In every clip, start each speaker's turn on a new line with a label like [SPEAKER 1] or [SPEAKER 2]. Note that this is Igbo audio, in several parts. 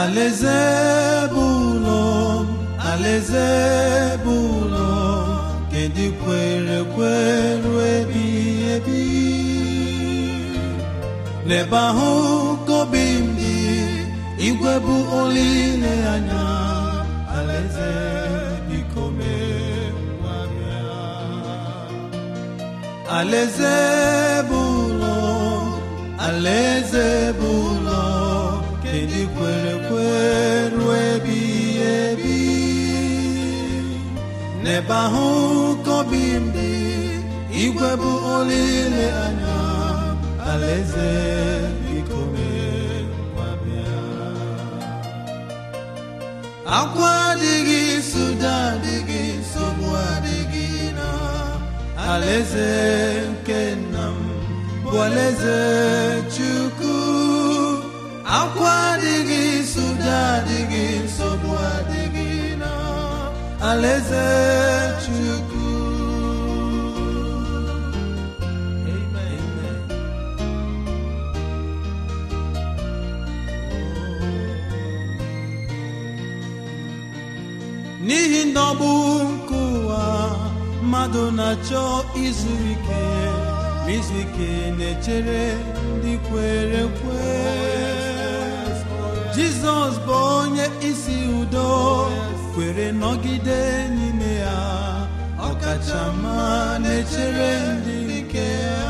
[SPEAKER 1] Alaeze bụ ụlọ m, alaeze bụ ụlọ nke ndị kwere ekwe ruo ebighị ebi. N'ebe ahụ ka obi m dị, igwe bụ olileanya. Alaeze biko mee ngwa bịa. Alaeze bụ ụlọ, alaeze bụ ụlọ nke ndị kwere ekwe ruo ebighị ebi. N'ebe ahụ ka obi m dị, igwe bụ olileanya. Alaeze biko mee ngwa bịa. Akwa adịghị, suda adịghị, nsogbu adịghị na alaeze nke nna m bụ alaeze Chukwu. Akwa adịghị, suda adịghị, nsogbu adịghị na alaeze Chukwu. Amen. N'ihi ndọgbu nke ụwa, mmadụ na-achọ izu ike, ma izu ike na-echere ndị kwere ekwe. Jizọs bụ onye isi udo, kwere nọgide n'ime ya, ọkachama na-echere ndị nke ya.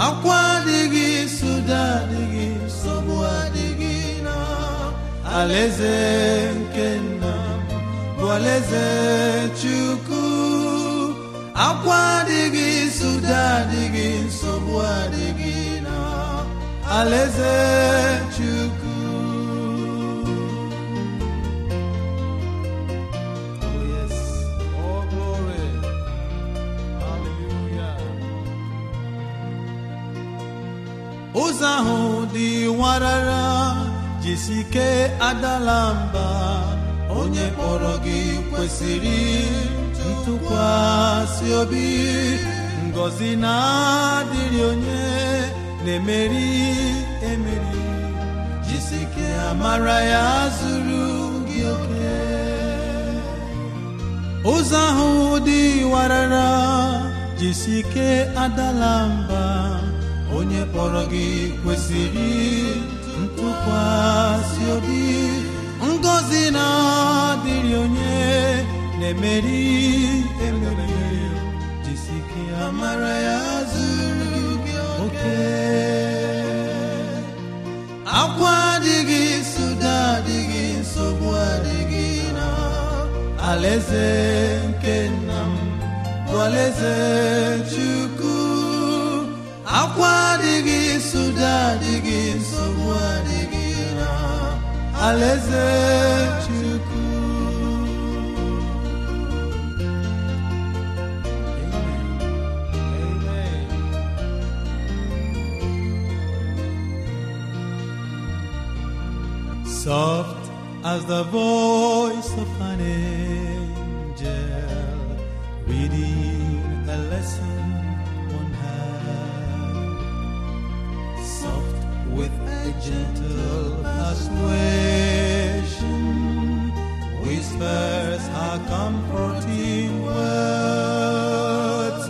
[SPEAKER 1] Akwa adịghị, suda adịghị, nsogbu adịghị na alaeze nke nna m bụ alaeze Chukwu. Akwa adịghị, suda adịghị, nsogbu adịghị na alaeze Chukwu.
[SPEAKER 2] Oh, yes. Oh, glory. Hallelujah.
[SPEAKER 1] Ụzọ ahụ dị warara, jisike adala mba. Onye kpọrọ gị kwesịrị ntụkwasị obi. Ngọzi na-adịrị onye na-emeri emeri. Jisike, amara ya zuru gị oke. Ụzọ ahụ dị warara, jisike adala mba. Onye kpọrọ gị kwesịrị ntụkwasị obi. Ngọzi na-adịrị onye na-emeri emeri. Jisike, amara ya zuru gị oke. Akwa adịghị, suda adịghị, nsogbu adịghị na alaeze nke nna m bụ alaeze Chukwu. Akwa adịghị, suda adịghị, nsogbu adịghị na alaeze Chukwu. Amen.
[SPEAKER 2] Amen.
[SPEAKER 1] Soft as the voice of an angel reading a lesson on high, soft with a gentle persuasion, whispers her comforting words.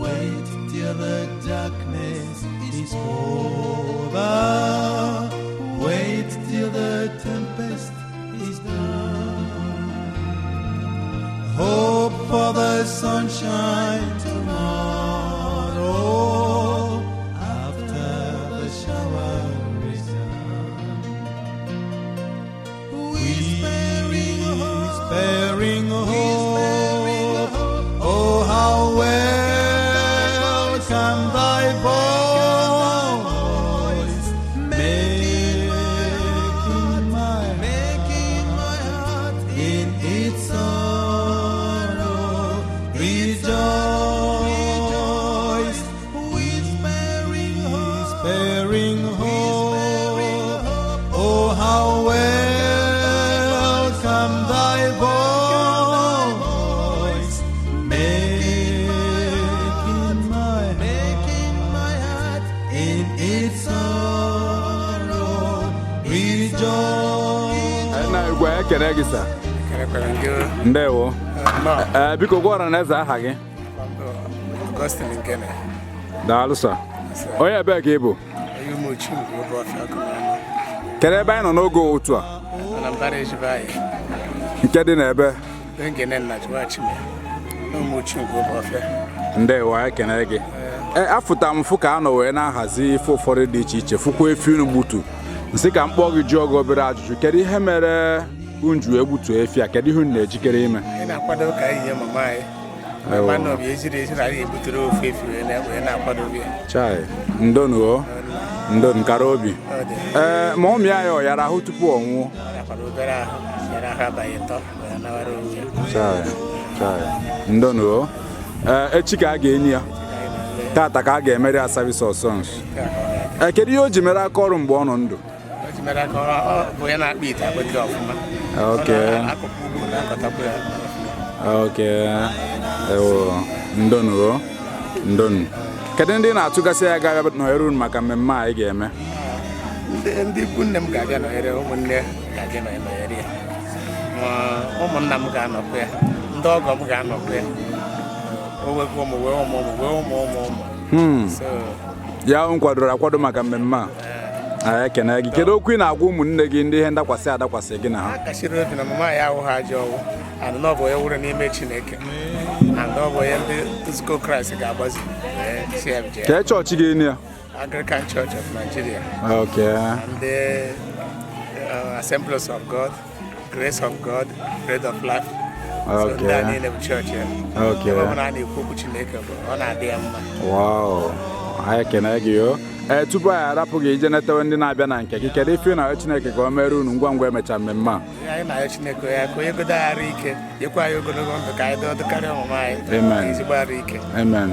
[SPEAKER 1] Wait till the darkness is over. Wait till the tempest is done. Hope for the sunshine tomorrow after the shower is done. Whispering hope, oh how welcome thy voice, making my heart in its sorrow rejoice, whispering hope, oh how welcome thy voice.
[SPEAKER 3] Ukwu, anyị ekene gị, sir.
[SPEAKER 4] Ekerekwara gị.
[SPEAKER 3] Ndewo.
[SPEAKER 4] Nnọọ.
[SPEAKER 3] Ee, biko gwa ọra na eze aha gị.
[SPEAKER 4] Augustine Ngene.
[SPEAKER 3] Daalụ, sir. Onye ebee ka ị bụ?
[SPEAKER 4] Onye Ụmụchu nke Obuọfịa Ọkụnọnụ.
[SPEAKER 3] Kedu ebe anyị nọ n'oge otu a?
[SPEAKER 4] Anambra Ejibe anyị.
[SPEAKER 3] Nke dị n'ebe?
[SPEAKER 4] Ngene nna Chụwachime na Ụmụchu nke Obuọfịa.
[SPEAKER 3] Ndewo, anyị ekene gị. Ee, afụta m fụ ka a nọ wee na-ahazi ife ụfọdụ dị iche iche, fụkwa efi unu gbutu, nsị ka m kpọọ gị jụọ gị obere ajụjụ. Kedu ihe mere unu ji egbutu efi a? Kedu ihe unu na-ejikere ime?
[SPEAKER 4] Anyị na-akwado ka anyị nye mama anyị.
[SPEAKER 3] Ewo.
[SPEAKER 4] Mama nọ bụ eziri eziri, anyị ebutere ofu efi wee na-akwadobe ya.
[SPEAKER 3] Chai, ndonu o, ndonu kara obi.
[SPEAKER 4] Ọ dị.
[SPEAKER 3] Ee, ma ụmụ ya ọ yara ahụ tupu ọ nwụọ?
[SPEAKER 4] Ọ nakwara obere ahụ, yara ahụ abalị 3 wee nawara onwe ya.
[SPEAKER 3] Chai, chai, ndonu o. Ee, echi ka a ga-enyi ya?
[SPEAKER 4] Anyị na-ele.
[SPEAKER 3] Tata ka a ga-emeri ya service of songs.
[SPEAKER 4] Nke a ka ọ ga-adị.
[SPEAKER 3] Ee, kedu ihe o ji mere aka ọrụ mgbe ọ nọ ndụ?
[SPEAKER 4] O ji mere aka ọrụ, ọ bụ ya na-akpa ite akpịtị ọfụma.
[SPEAKER 3] Okay.
[SPEAKER 4] Ọ na-akụkụ ugbo na-akọtakwa ya ọfụma.
[SPEAKER 3] Ok, ewo, ndonu o, ndonu. Kedu ndị na-atụgasị ya ga-abịa nọnyere unu maka mmemme a anyị ga-eme?
[SPEAKER 4] Ndị ikwu nne m ga-abịa nọnyere, ụmụnne ga-abịa nọnyere ya. Ma ụmụnna m ga-anọkwa ya, ndị ọgọ m ga-anọkwa ya. O nwekwa ụmụ wee ụmụ ụmụ wee ụmụ ụmụ ụmụ. So
[SPEAKER 3] Ya m kwadoro akwado maka mmemme a, anyị ekene gị. Kedu okwu ị na-agwa ụmụnne gị ndị ihe ndakwasị adakwasị gị na ha?
[SPEAKER 4] Ha kachiri obi na mama ya ahụghị ajọ ọnwụ, and na ọ bụ onye wụrụ n'ime Chineke, and ọ bụ onye ndị nzukọ Kraịst ga-agbazi wee CFJ.
[SPEAKER 3] Kee chọọchị gị enyi ya?
[SPEAKER 4] Anglican Church of Nigeria.
[SPEAKER 3] Ok.
[SPEAKER 4] Ndị Assemblies of God, Grace of God, Bread of Life. So ndị a niile bụ chọọchị ya. Ebe ọ bụla a na-ekwu okwu Chineke bụ ọ na-adị ya mma.
[SPEAKER 3] Wow, anyị ekene gị o. Ee, tupu anyị arapụ gị ije netewe ndị na-abịa na nke gị, kedu ife ị na-arịọ Chineke ka o mere unu ngwa ngwa emechaa mmemme a?
[SPEAKER 4] Ihe anyị na-arịọ Chineke ya ka onye godo anyị arụ ike, nyekwa anyị ogologo ndụ ka anyị dị ọdụ karịa ọmụma anyị.
[SPEAKER 3] Amen.
[SPEAKER 4] Ezigbo arụ ike.
[SPEAKER 3] Amen.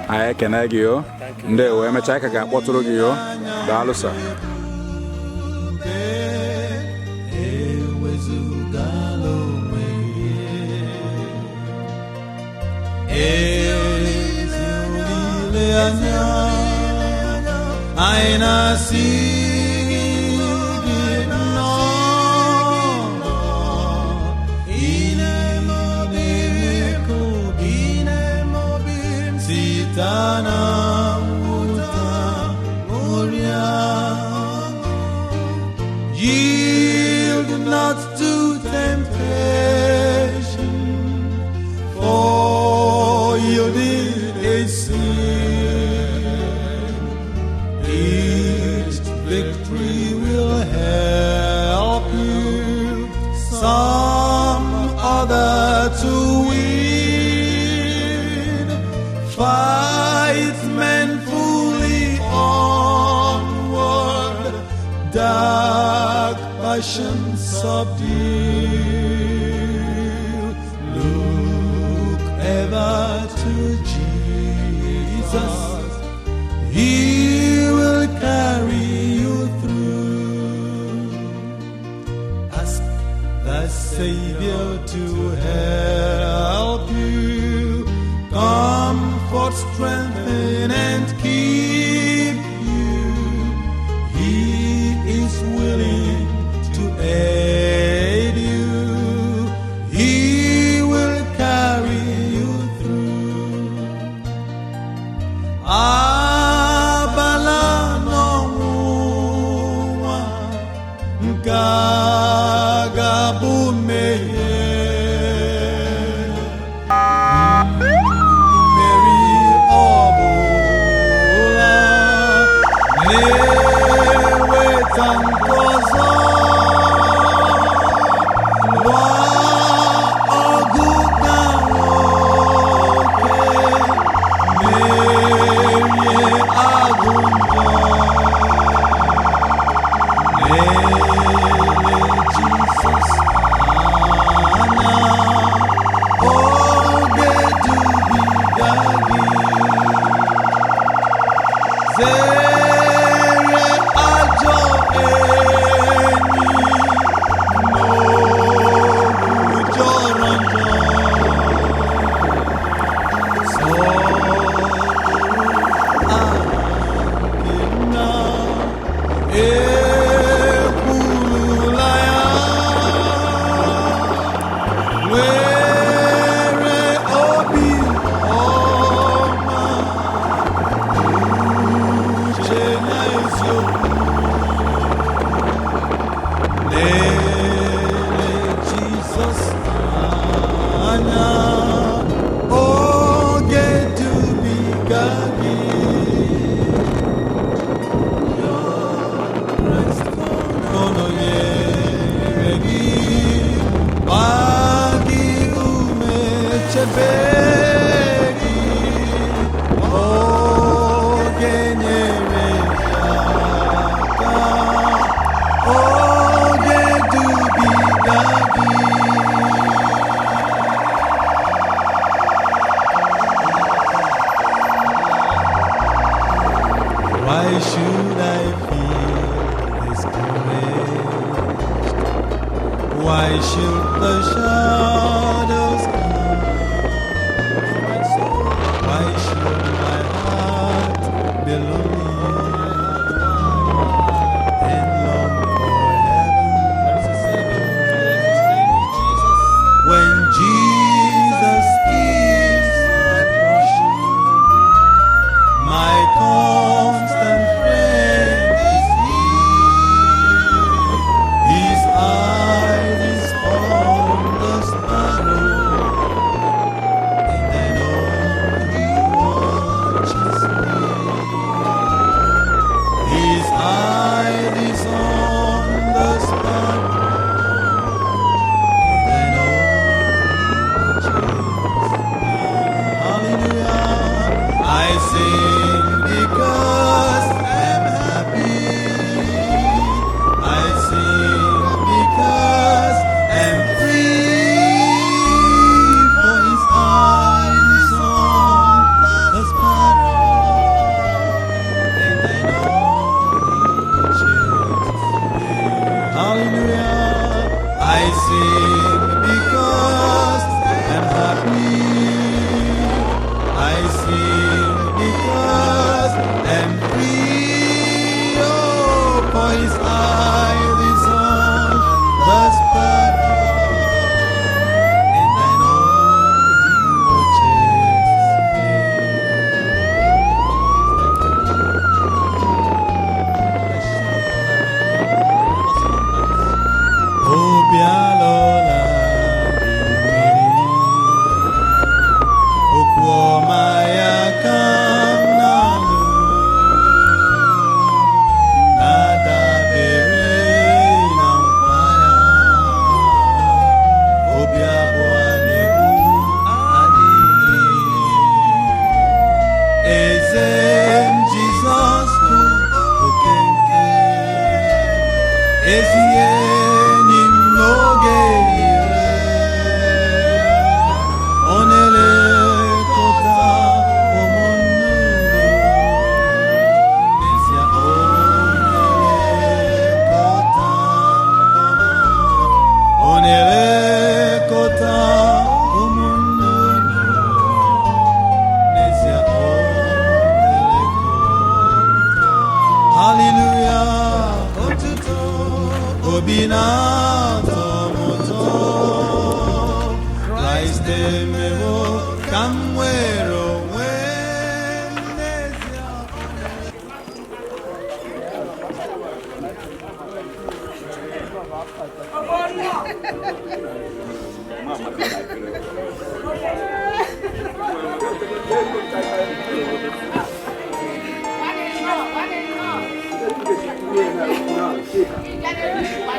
[SPEAKER 3] Anyị ekene gị o.
[SPEAKER 4] Thank you.
[SPEAKER 3] Ndewo, emechaa anyị ka ga-akpọtụrụ gị o. Daalụ, sir.
[SPEAKER 1] Ewezugala onwe gị. Ezi olileanya anyị na-asị gị nnọọ. Ị na-eme obi m ka obi na-eme obi m site na mwụta ṅụrịa. Yield not to temptation, for yielding is sin. Each victory will help you, some other to win. Fight manfully onward, dark passions subdue. Look ever to Jesus, He will carry you through. Ask the Savior to help you, comfort, strengthen, and keep you. He is willing to aid you. He will carry you through. Abala n'ọnwụnwa nke a ga-abụ mmehie. Mmeri ọbụla na-eweta nke ọzọ. Lụọ ọgụ ka nwoke, merie agụ njọ. Lelee Jizọs. ga-echebe gị, ọ ga-enyere gị aka, ọ ga-edubiga gị. Why should I feel discouraged? Why should the shadows come? Why should my heart be lonely and long for heaven? When Jesus is my portion, my constant friend is He. His eye is on the sparrow, and I know He watches me. His eye is on the sparrow, and I know He watches me. Hallelujah. I sing because I'm happy. I sing because I'm free. For His eye is on the sparrow, and I know He watches me. Hallelujah. I sing because I'm happy. I sing because I'm free. Oh, for His eye is on the sparrow, and I know He watches me. Obi alọla gị mmiri, okwu ọma ya ka m na-anụ, na-adabere na nkwa ya. Obi abụọ na-egbu adịghị. Eze m Jizọs bụ oke nke ezi enyi m n'oge niile. Ọ na-elekọta ụmụnne unu. N'ezie, ọ na-elekọta ọ na-elekọta ụmụnne unu. N'ezie, ọ na-elekọta. Hallelujah, otuto obi na-atọ m ụtọ. Kraịst emewo ka m nwere onwe m n'ezie.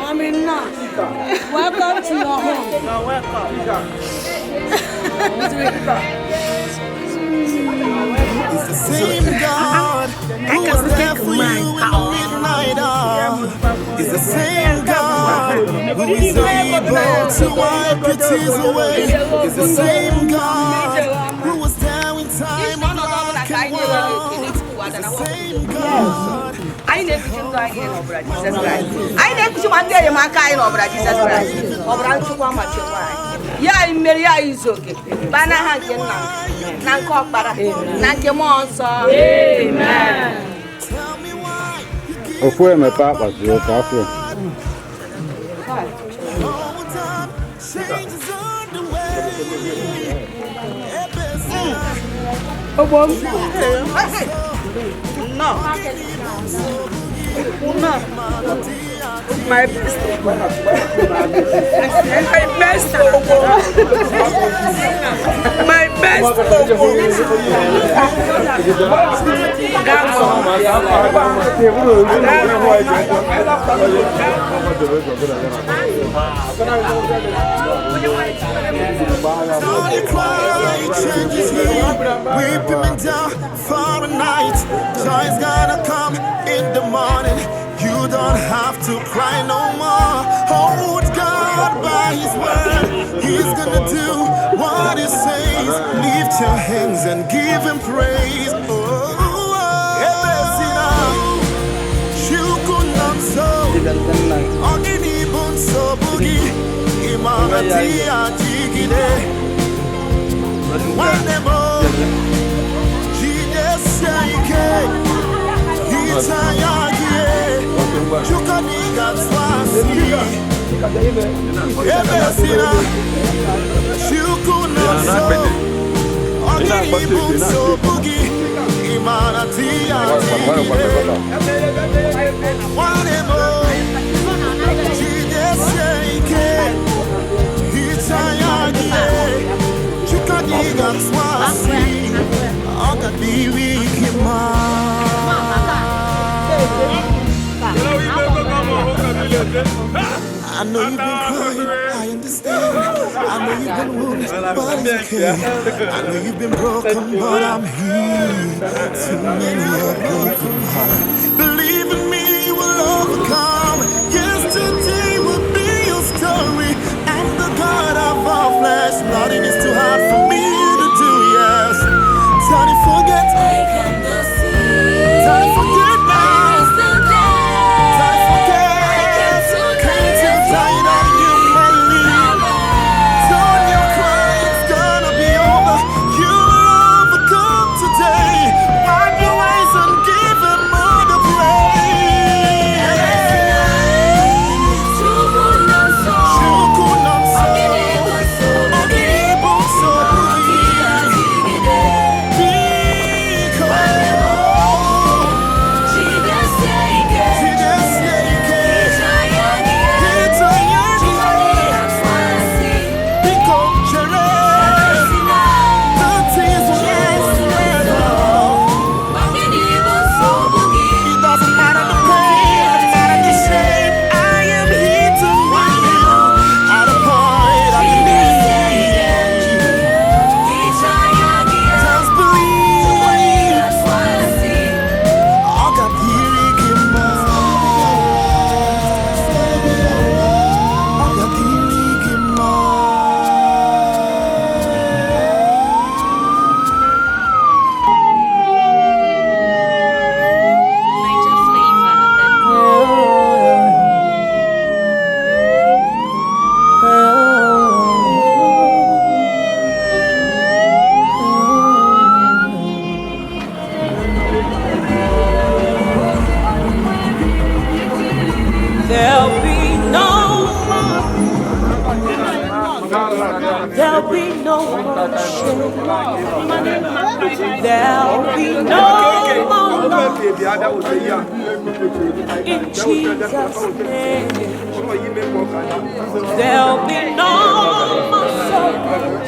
[SPEAKER 5] Amina, welcome to your home.
[SPEAKER 4] You're welcome.
[SPEAKER 6] It's the same God who was there for you in the midnight hour. It's the same God who is able to wipe your tears away. It's the same God who was there in time of lack and want. It's the same God.
[SPEAKER 7] Anyị na-ekpuchi ndụ anyị n'ọbara Jizọs Kraịst. Anyị na-ekpuchi ma ndị enyemaka anyị n'ọbara Jizọs Kraịst. Ọbara nchukwu ma chekwa anyị. Ya anyị mmeri, ya anyị izu oke. Baa n'aha nke nna na nke ọkpara na nke mmụọ nsọ.
[SPEAKER 6] Tell me why you give
[SPEAKER 3] Ofu emepe akpati oke afọ.
[SPEAKER 6] all time. Change is on the way.
[SPEAKER 7] Nnọọ. Nnọọ.
[SPEAKER 8] My best. My best Ogo. My best Ogo.
[SPEAKER 6] Don't cry, change is here. Weeping me down for a night. Joy's gonna come in the morning. You don't have to cry no more. Hold God by His word. He's gonna do what He says. Lift your hands and give Him praise. Oh, Ebesina, Chukwu nọ nso. Ọ gịnị bụ nsogbu gị? Ị mara di ya jigide. Nwanne m o, jidesie ike, hichaa ya gị, Chukwu na ị ga-atụ asị. Ebesina, Chukwu nọ nso. Ọ gịnị bụ nsogbu gị? Ị mara di ya jigide. Nwanne m o, jidesie ike, hichaa ya gị, Chukwu na ị ga-atụ asị. Ọ ga-adịrị gị mma. I know you've been crying, I understand. I know you've been wounded, but it's okay. I know you've been broken, but I'm here to mend your broken heart. Believe in me, you will overcome. Yesterday will be your story. I'm the God of all flesh. Nothing is too hard for me to do, yes. Time to forget. Time to forget now. Time to forget. Came to tell you that you might leave. Turn your cry, it's gonna be over. You will overcome today. Wipe your eyes and give him all the praise. Chukwu nọ nso. Ọ gịnị bụ nsogbu gị? Biko. Jidesie ike. Hichaa ya gị. Biko chere. The tears will last forever. It doesn't matter the pain, it doesn't matter the shame. I am here to meet you at the point of your need. Just believe. Ọ ga-adịrị gị mma. Ọ ga-adịrị gị mma.
[SPEAKER 9] There'll be no more. There'll be no more shame. There'll be no more loss. In Jesus' name. There'll be no more sorrow.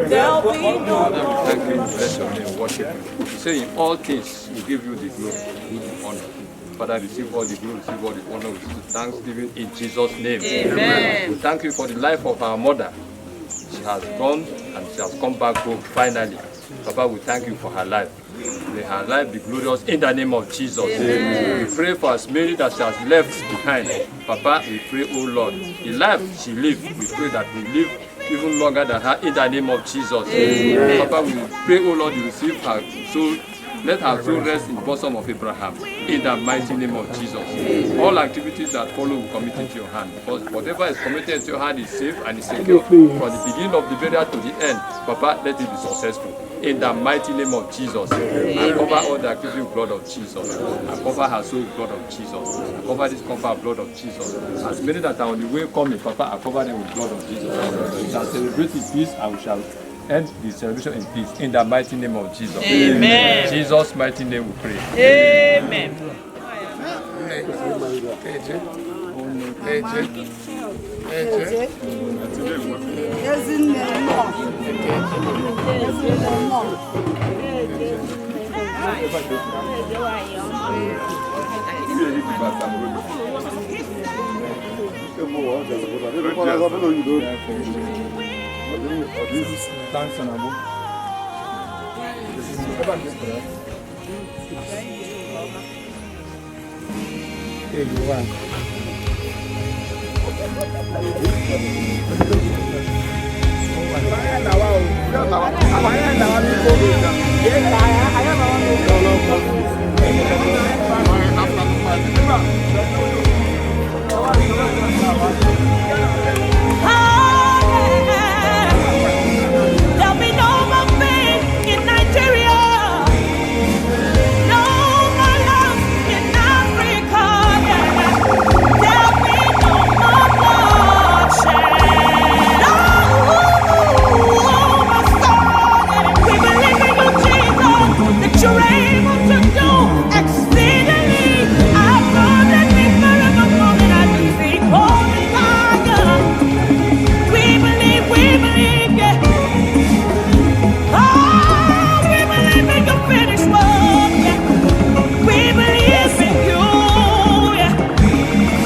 [SPEAKER 9] There'll be no more.
[SPEAKER 10] Thank you, bless your name, worship you. You say in all things we give you the glory, we honor. Father, receive all the glory, receive all the honor, receive thanksgiving in Jesus' name.
[SPEAKER 8] Amen.
[SPEAKER 10] We thank you for the life of our mother. She has gone and she has come back home finally. Papa, we thank you for her life. May her life be glorious in the name of Jesus.
[SPEAKER 8] Amen.
[SPEAKER 10] We pray for as many that she has left behind. Papa, we pray, oh Lord, the life she lived, we pray that we live even longer than her in the name of Jesus.
[SPEAKER 8] Amen.
[SPEAKER 10] Papa, we pray, oh Lord, you receive her soul. Let her soul rest in the bosom of Abraham in the mighty name of Jesus. All activities that follow will commit into your hand, because whatever is committed into your hand is safe and is secure. From the beginning of the burial to the end, Papa, let it be successful in the mighty name of Jesus. I cover all the activities with blood of Jesus. I cover her soul with blood of Jesus. I cover this compound blood of Jesus. As many that are on the way coming, Papa, I cover them with blood of Jesus. We shall celebrate in peace and we shall end the celebration in peace in the mighty name of Jesus.
[SPEAKER 8] Amen.
[SPEAKER 10] Jesus' mighty name we pray.
[SPEAKER 8] Amen.
[SPEAKER 4] Eje. Eje.
[SPEAKER 5] Ezinne nnọọ. Ezinne nnọọ.
[SPEAKER 9] There'll be no more pain in Nigeria, no more love in Africa. Yeah. There'll be no more bloodshed. Oh, my son, we believe in you, Jesus, that you're able to do exceedingly abundantly forevermore than I can see or desire. We believe, yeah. Oh, we believe in your finished work, yeah. We believe in you, yeah.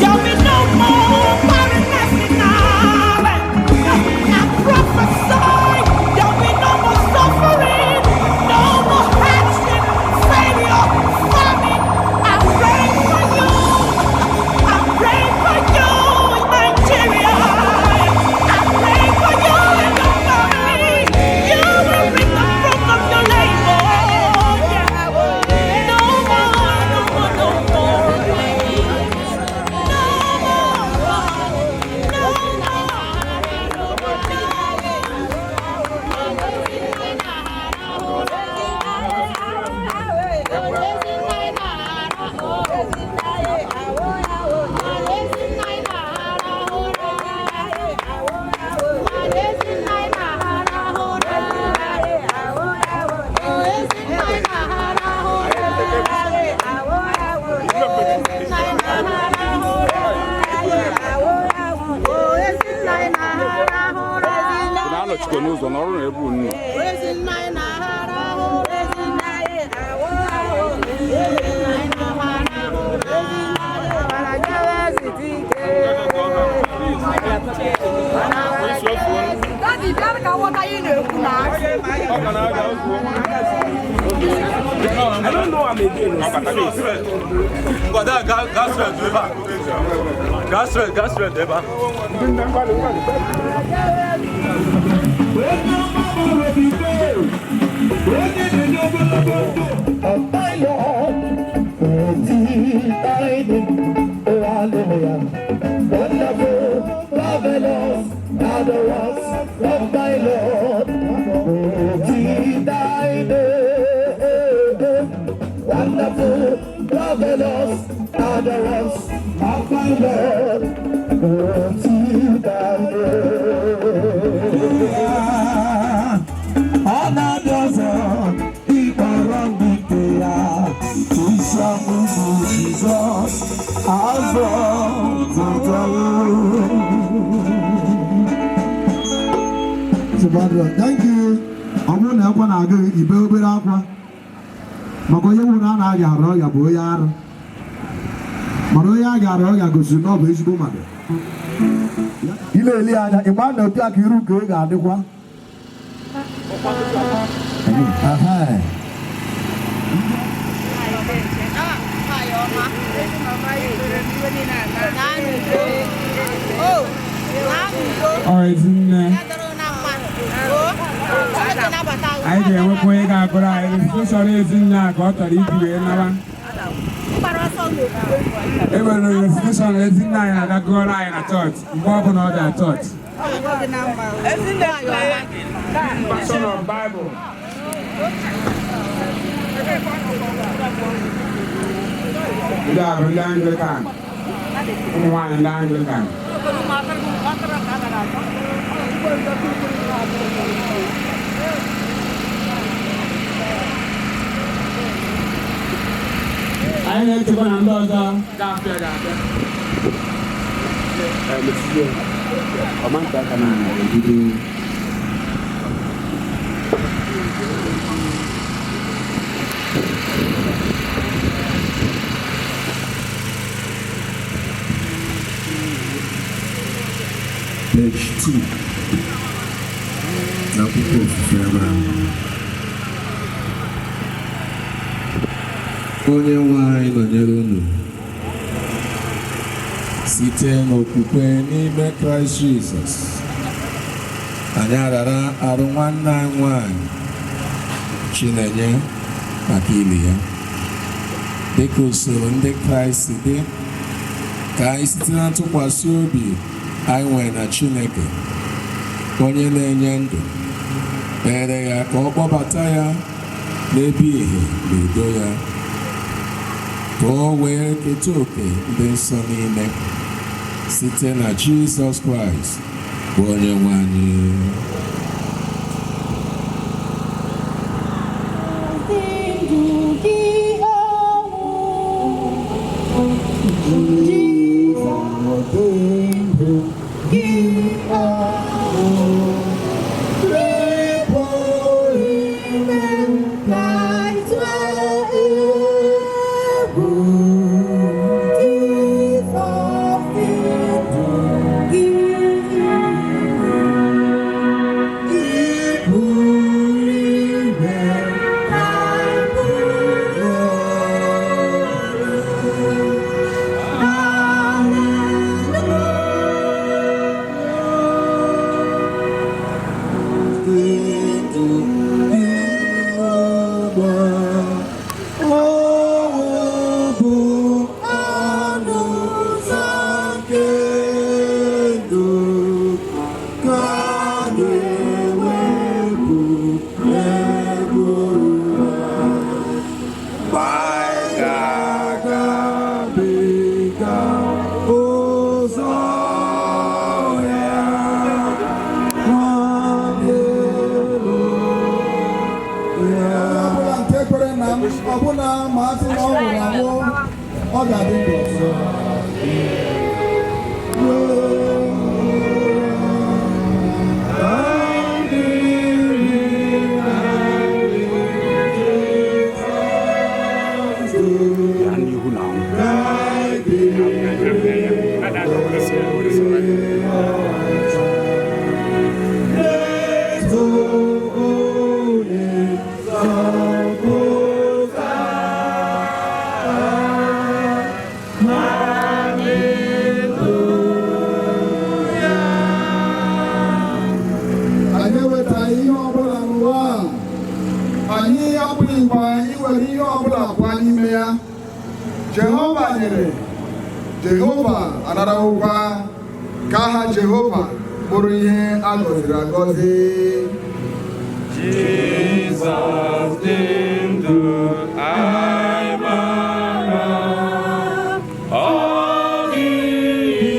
[SPEAKER 9] There'll be no more barrenness in our land. I prophesy, there'll be no more suffering, no more hardship, failure, famine. I pray for you. I pray for you in Nigeria. I pray for you and your family. You will reap the fruit of your labor. Yeah. No more, no more, no more. No more, no
[SPEAKER 3] Unu anọchikwa n'ụzọ n'ọrụ na ebe unu nọ.
[SPEAKER 7] Daddy, bịa ka nghọta ihe ị na-ekwu na
[SPEAKER 8] I don't know I'm again.
[SPEAKER 11] Gas red, ebe a.
[SPEAKER 6] Wonderful, marvelous, adorous, of my Lord, he died. Wonderful, marvelous, adorous, of my Lord, he died. Ọ na-abịa ọzọ ịkpọrọ ndị nke ya, isi ọmụmụ Jizọs, azọ
[SPEAKER 12] Tụbadụ, thank you. Ọ bụrụ na ekwe na-agụ gị, ibe obere akwa maka onye nwụrụ a na-arịa arụ ọrịa bụ onye arụ, mana onye a ga-arụ ọrịa gosiri na ọ bụ ezigbo mmadụ. Ile eli anya ịgba na otu aka iru ka ị ga-adịkwa. Ehe.
[SPEAKER 13] Ọ ezinne, anyị ga-enwekwa onye ga-agụrụ anyị recitation ezinne a ka ọ chọrọ iji wee nara. E nwere recitation ezinne anyị na-aga gụọrọ anyị na chọọchị mgbe ọ bụla ọ bịa chọọchị. Version of Bible. Ndị a bụ ndị Anglican, ụmụ nwaanyị ndị Anglican. Anyị na-echekwa na ndị ọzọ ga-abịa ga-abịa.
[SPEAKER 3] Ọmanta aka na-ebido.
[SPEAKER 11] Page 2 n'akwụkwọ ofufe Abraham. Onye nwe anyị nọnyere unu. Site n'okwukwe n'ime Kraịst Jizọs, anyị arara arụ nwanne anyị nwanyị Chinenye maka ili ya. Dịka usoro ndị Kraịst si dị, ka anyị site na ntụkwasị obi anyị nwere na Chineke, onye na-enye ndụ, kpere ya ka ọ kpọbata ya n'ebe ìhè na udo ya, ka o wee keta oke ndị nsọ niile site na Jizọs Kraịst bụ onye nwe anyị.
[SPEAKER 12] Ọbụla nke kwere na m, ọbụna ma a sị na ọ nwụrụ anwụ, ọ ga-adị ndụ ọzọ.
[SPEAKER 3] Ya n'ihu na anwụ.
[SPEAKER 12] Anyị ewetaghị ihe ọbụla n'ụwa a. Anyị abụghịkwa iwere ihe ọbụla pụọ n'ime ya. Jehova nyere, Jehova anarawokwa, ka aha Jehova bụrụ ihe a gọziri agọzi.
[SPEAKER 10] Jizọs dị ndụ, anyị mara, ọ dịghị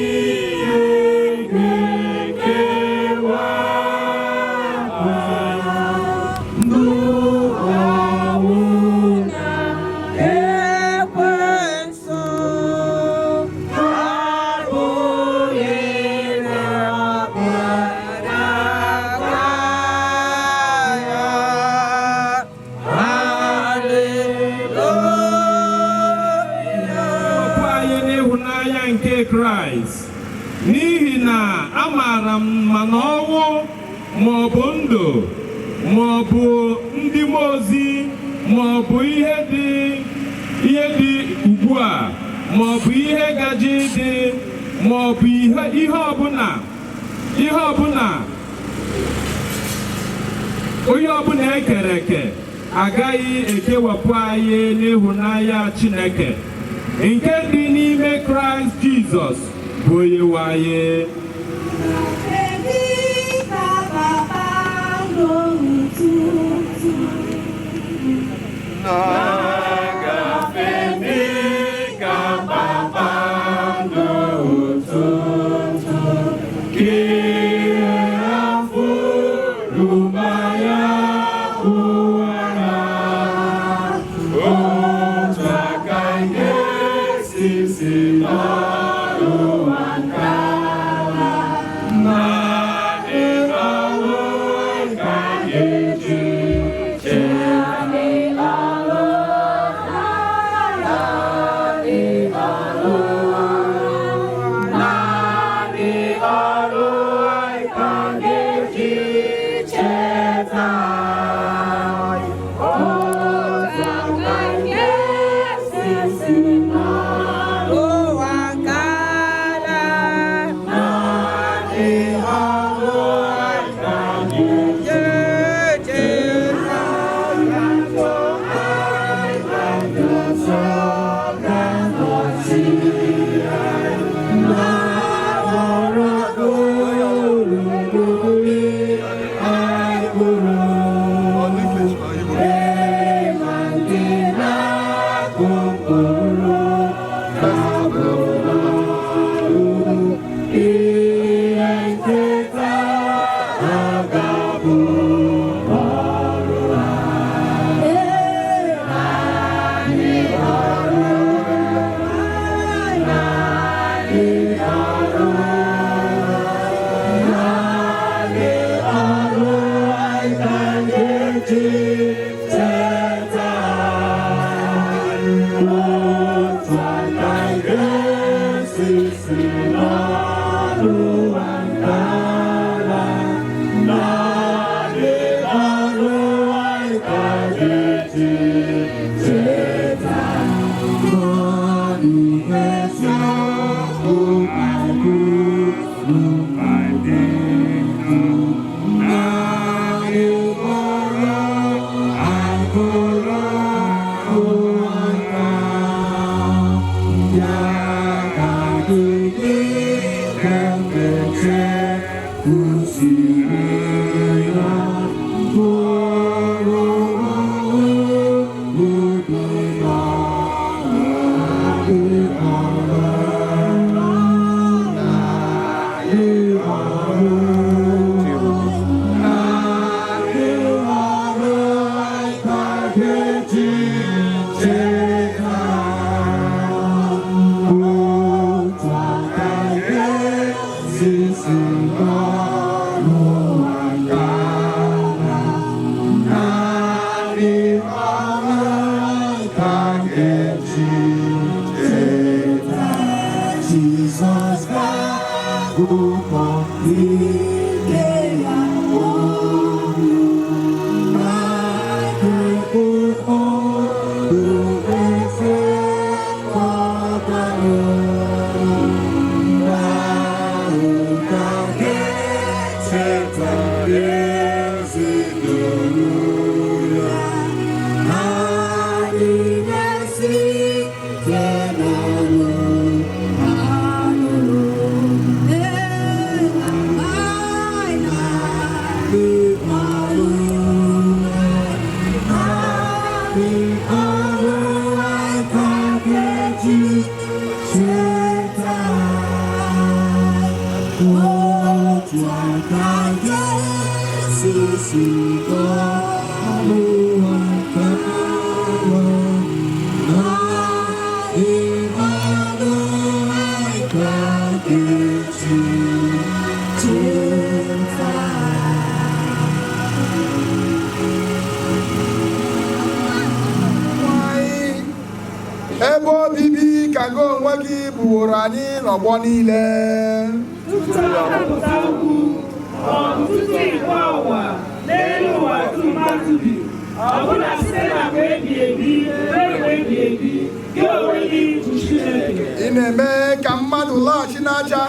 [SPEAKER 10] ihe ga-ekewa anyị. Ndụ ọnwụ na ekwensu abụghị n'ọbara ya.
[SPEAKER 13] Okwu anyị n'ịhụnanya nke Kraịst, n'ihi na amaara m ma na ọnwụ ma ọ bụ ndụ ma ọ bụ ndị mmụọ ozi ma ọ bụ ihe dị ugbu a ma ọ bụ ihe gaje ịdị ma ọ bụ ihe ọbụla onye ọbụla e kere eke agaghị ekewapụ anyị n'ịhụnanya Chineke nke dị n'ime Kraịst Jizọs bụ onye nwe anyị.
[SPEAKER 10] Na-agafe dịka kpakpando ụtụtụ, ka ihe afụrụ mmanya ụwara, otu aka nke
[SPEAKER 11] Kwụsịrị ya mkpụrụ ubi na-adị ọrụ na-adị ọrụ na-adị ọrụ ka ga-eji cheta otu aka ga-esi si n'ụwa gara naanị ọrụ ka ga-eji cheta Jizọs ga-agụkọ ike ya ọnụ na-agụkọ ọdụ efe kọtara mgbe ahụ ka ga-echeta ezinụlọ ya ha niile site n'ọnụ
[SPEAKER 12] Ebe obibi ka gị onwe gị bụworo anyị n'ọgbọ niile.
[SPEAKER 9] Tutu akapụta ukwu ma ọ bụ tutu ịkwa ụwa n'elu ụwa dum mmadụ bi, ọbụna site na mgbe ebighị ebi ruo mgbe ebighị ebi, gị onwe gị bụ Chineke.
[SPEAKER 12] Ị na-eme ka mmadụ laghachi n'aja,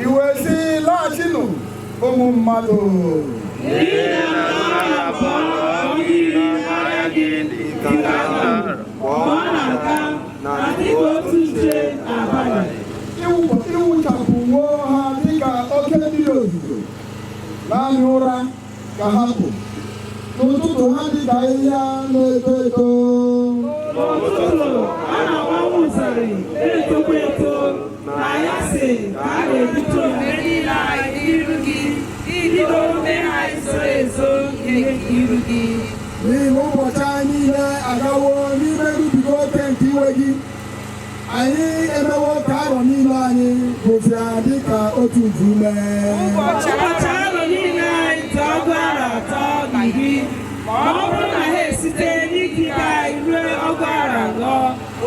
[SPEAKER 12] i wee sị laghachinụ ụmụ mmadụ.
[SPEAKER 9] N'ihi na mmadụ abụọ na ọgụ iri anya gị dị ka ndụ, ma ọ na-aga na dịka otu nche n'abalị.
[SPEAKER 12] Ịwụchapụwo ha dịka oke mmiri ozuzo, naanị ụra ka ha bụ. N'ụtụtụ ha dịka ahịhịa na-eto eto.
[SPEAKER 9] N'ụtụtụ, a na-agbanwe ụtarị na-etokwa eto, na ya sị ka a na-ebute omume niile anyị n'iru gị, ibido mmehie anyị zoro ezo ihe nke iru gị.
[SPEAKER 12] N'ihi na ụbọchị anyị niile agawo n'ime nrubiga oke nke iwe gị, anyị emewo ka arọ niile anyị gwụsịa dịka otu nkume.
[SPEAKER 9] Ụbọchị arọ niile anyị dị ọgụ arọ atọ na iri, ma ọ bụrụ na ha esite n'ikike anyị ruo ọgụ arọ anọ,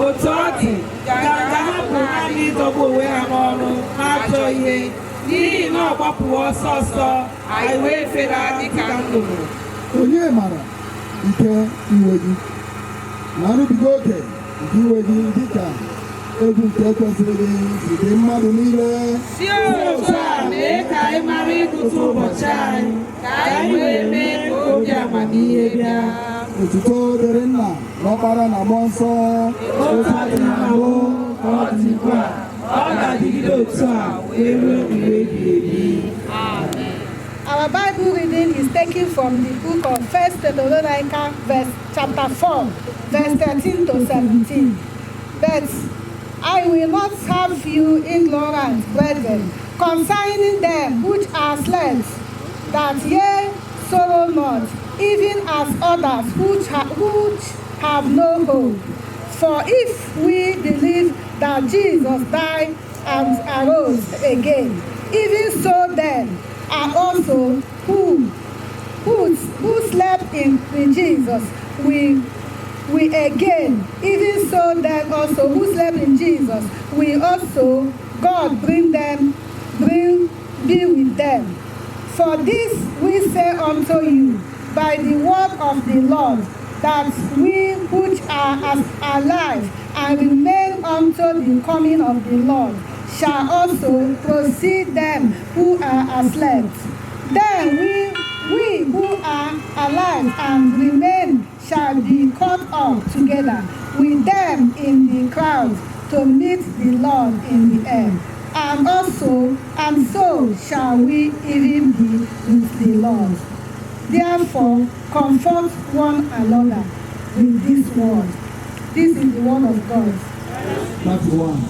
[SPEAKER 9] otu ọ dị, nganga ha bụ naanị ịdọgbu onwe ha n'ọrụ na-ajọ ihe, n'ihi na ọ gbapụwo ọsọ ọsọ, anyị wee fela dịka nnụnụ.
[SPEAKER 12] Onye mara ike iwe gị na nrubiga oke nke iwe gị dịka egwu nke kwesịrị gị si dị mmadụ niile.
[SPEAKER 9] Si otu a mee ka anyị mara ịgụta ụbọchị anyị, ka anyị wee mee ka obi amamihe bịa.
[SPEAKER 12] Otuto dịrị nna na ọkpara na mmụọ nsọ.
[SPEAKER 9] Otu ọ dị na mbụ ka ọ dị ugbu a, ọ ga-adịgide otu a wee ruo mgbe ebighị ebi.
[SPEAKER 5] Our Bible reading is taken from the book of 1 Thessalonica, verse, chapter 4, verse 13 to 17. But I will not have you ignorant, brethren, concerning them which are slept, that ye sorrow not, even as others which have no hope. For if we believe that Jesus died and arose again, even so then are also who slept in Jesus, we again, even so then also who slept in Jesus, we also, God bring be with them. For this we say unto you by the word of the Lord, that we which are as alive and remain unto the coming of the Lord shall also proceed them who are asleep. Then we who are alive and remain shall be caught up together with them in the clouds to meet the Lord in the air. And also, and so shall we even be with the Lord. Therefore, comfort one another with this word. This is the word of God.
[SPEAKER 12] That's one.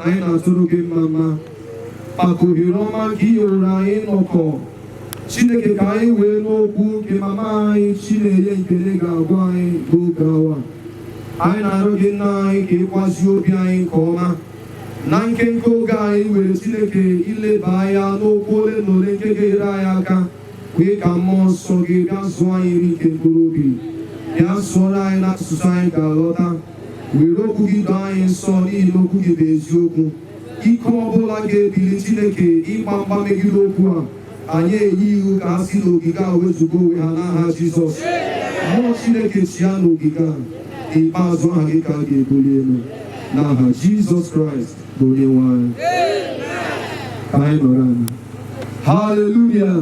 [SPEAKER 12] Anyị na-atụrụ gị mma mma maka ohere ọma nke i nyere anyị nnọkọ Chineke ka anyị wee n'okwu nke mama anyị Chinenye Nkele ga-agwa anyị n'oge awa. Anyị na-arịọ gị, nna anyị, ka ịkwazie obi anyị nke ọma na nkenke oge anyị were Chineke ileba anya n'okwu ole na ole nke ga-enyere anyị aka kwee ka mmụọ nsọ gị bịa zụọ anyị nri nke mkpụrụ obi, bịa sụọrọ anyị n'asụsụ anyị ga-aghọta, were okwu gị doo anyị nsọ n'ihi na okwu gị bụ eziokwu. Ike ọbụla ga-ebili Chineke ịgba mgba megide okwu a, anyị enye iwu ka ha si n'ogige a wezụga onwe ha n'aha Jizọs. Mmụọ Chineke si ya n'ogige a, n'ikpeazụ aha gị ka a ga-ebuli elu n'aha Jizọs Kraịst bụ onye nwe anyị. Ka anyị nọrọ anyị. Haleluya!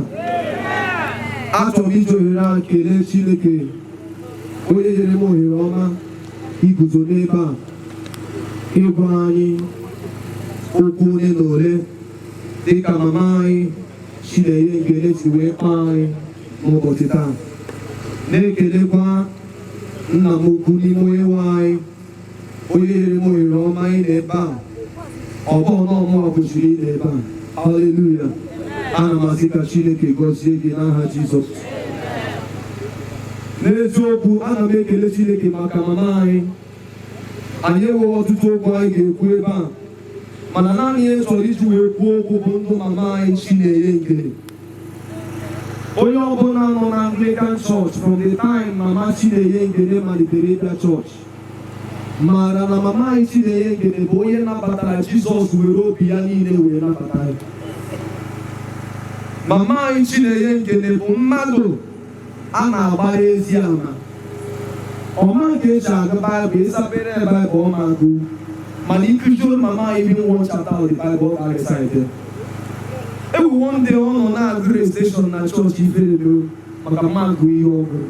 [SPEAKER 12] Achọrọ m iji ohere a kelee Chineke onye nyere m ohere ọma iguzo n'ebe a ịgwa anyị okwu ole na ole dịka mama anyị Chinenye Nkele si wee kpaa anyị n'ụbọchị taa, na-ekelekwa nna m ukwu n'ime onye nwe anyị onye nyere m ohere ọma anyị n'ebe a. Ọ bụ ọnụ kwesịrị ị n'ebe a. Haleluya! Ana m asị ka Chineke gọzie gị n'aha Jizọs. N'eziokwu, ana m ekele Chineke maka mama anyị. Anyị enweghị ọtụtụ okwu anyị ga-ekwu ebe a, mana naanị ihe chọrọ iji wee kwuo okwu bụ ndụ mama anyị Chinenye Nkele. Onye ọbụla nọ na Anglican Church from the time mama Chinenye Nkele malitere ịbịa chọọchị maara na mama anyị Chinenye Nkele bụ onye nabatara Jizọs were obi ya niile wee nabata ya. Mama anyị Chinenye Nkele bụ mmadụ a na-agbara ezi ama. Ọma ka esi agụ Baịbụl, ịsapere Baịbụl ọma agụ, mana ịkụzioro mama anyị even one chapter of the Bible, ọ ga-recite. Ewu, one day ọ nọ na-agụ recitation na chọọchị, ifere mere maka mma agụ ihe ọgụrụ.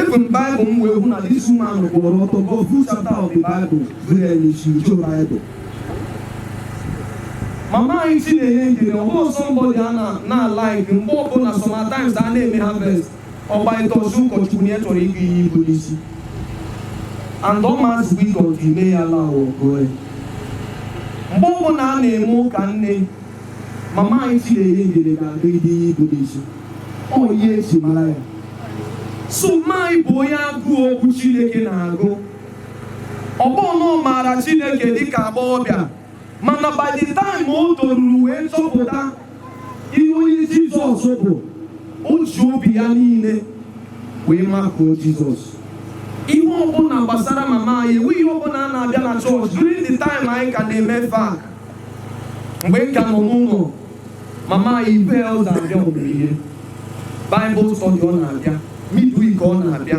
[SPEAKER 14] Efu m Baịbụl m wee hụ na this woman kwụrụ ọtọ gụọ full chapter of the Bible gụọ ya n'isi uche Baịbụl. Mama anyị Chinenye Ngene, ọ bụghị somebody a na-like mgbe ọbụla. Sometimes a na-eme harvest, ọgbaịtọzi ụkọchukwu na ya chọrọ ịgụ ihe ibu n'isi, and ọ ma zikwa ike ọdụ ime ya la gụọ ya. Mgbe ọbụla a na-eme ụka nne, mama anyị Chinenye Ngene ga-agụgide ihe ibu n'isi. Ọ ihe eji mara ya. So mama anyị bụ onye agụụ okwu Chineke na-agụ. Ọgbọ na ọ maara Chineke dịka agbọghọbịa, mana by the time o toruru wee chọpụta ihe onye Jizọs bụ, o ji obi ya niile wee makụọ Jizọs. Ihe ọbụla gbasara mama anyị, enweghị ihe ọbụla a na-abịa na chọọchị during the time anyị ka na-eme fak, mgbe m ka nọ n'ụlọ, mama anyị ibe elder abịa ọmụmụ ihe Bible study, ọ na-abịa midweek, ọ na-abịa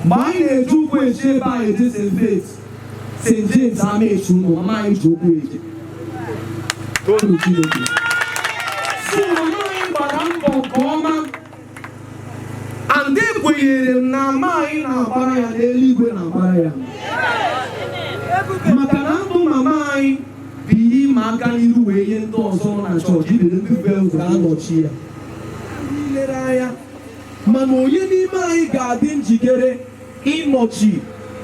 [SPEAKER 14] mgbe anyị na-eji ụkwụ eje ebe anyị eje St. Faith, St. James Amaechi ụlọ, mama anyị ji ụkwụ eje. Toonu Chineke. So mama anyị gbara mbọ nke ọma, and ekwenyere m na ama anyị na-agbara ya n'eluigwe na-agbara ya, maka na ndụ mama anyị bụ ihe ịma aka n'iru wee nye ndị ọzọ nọ na chọọchị, ibere ndị bụ ga-anọchi ya ilere anya. Mana onye n'ime anyị ga-adị njikere ịnọchi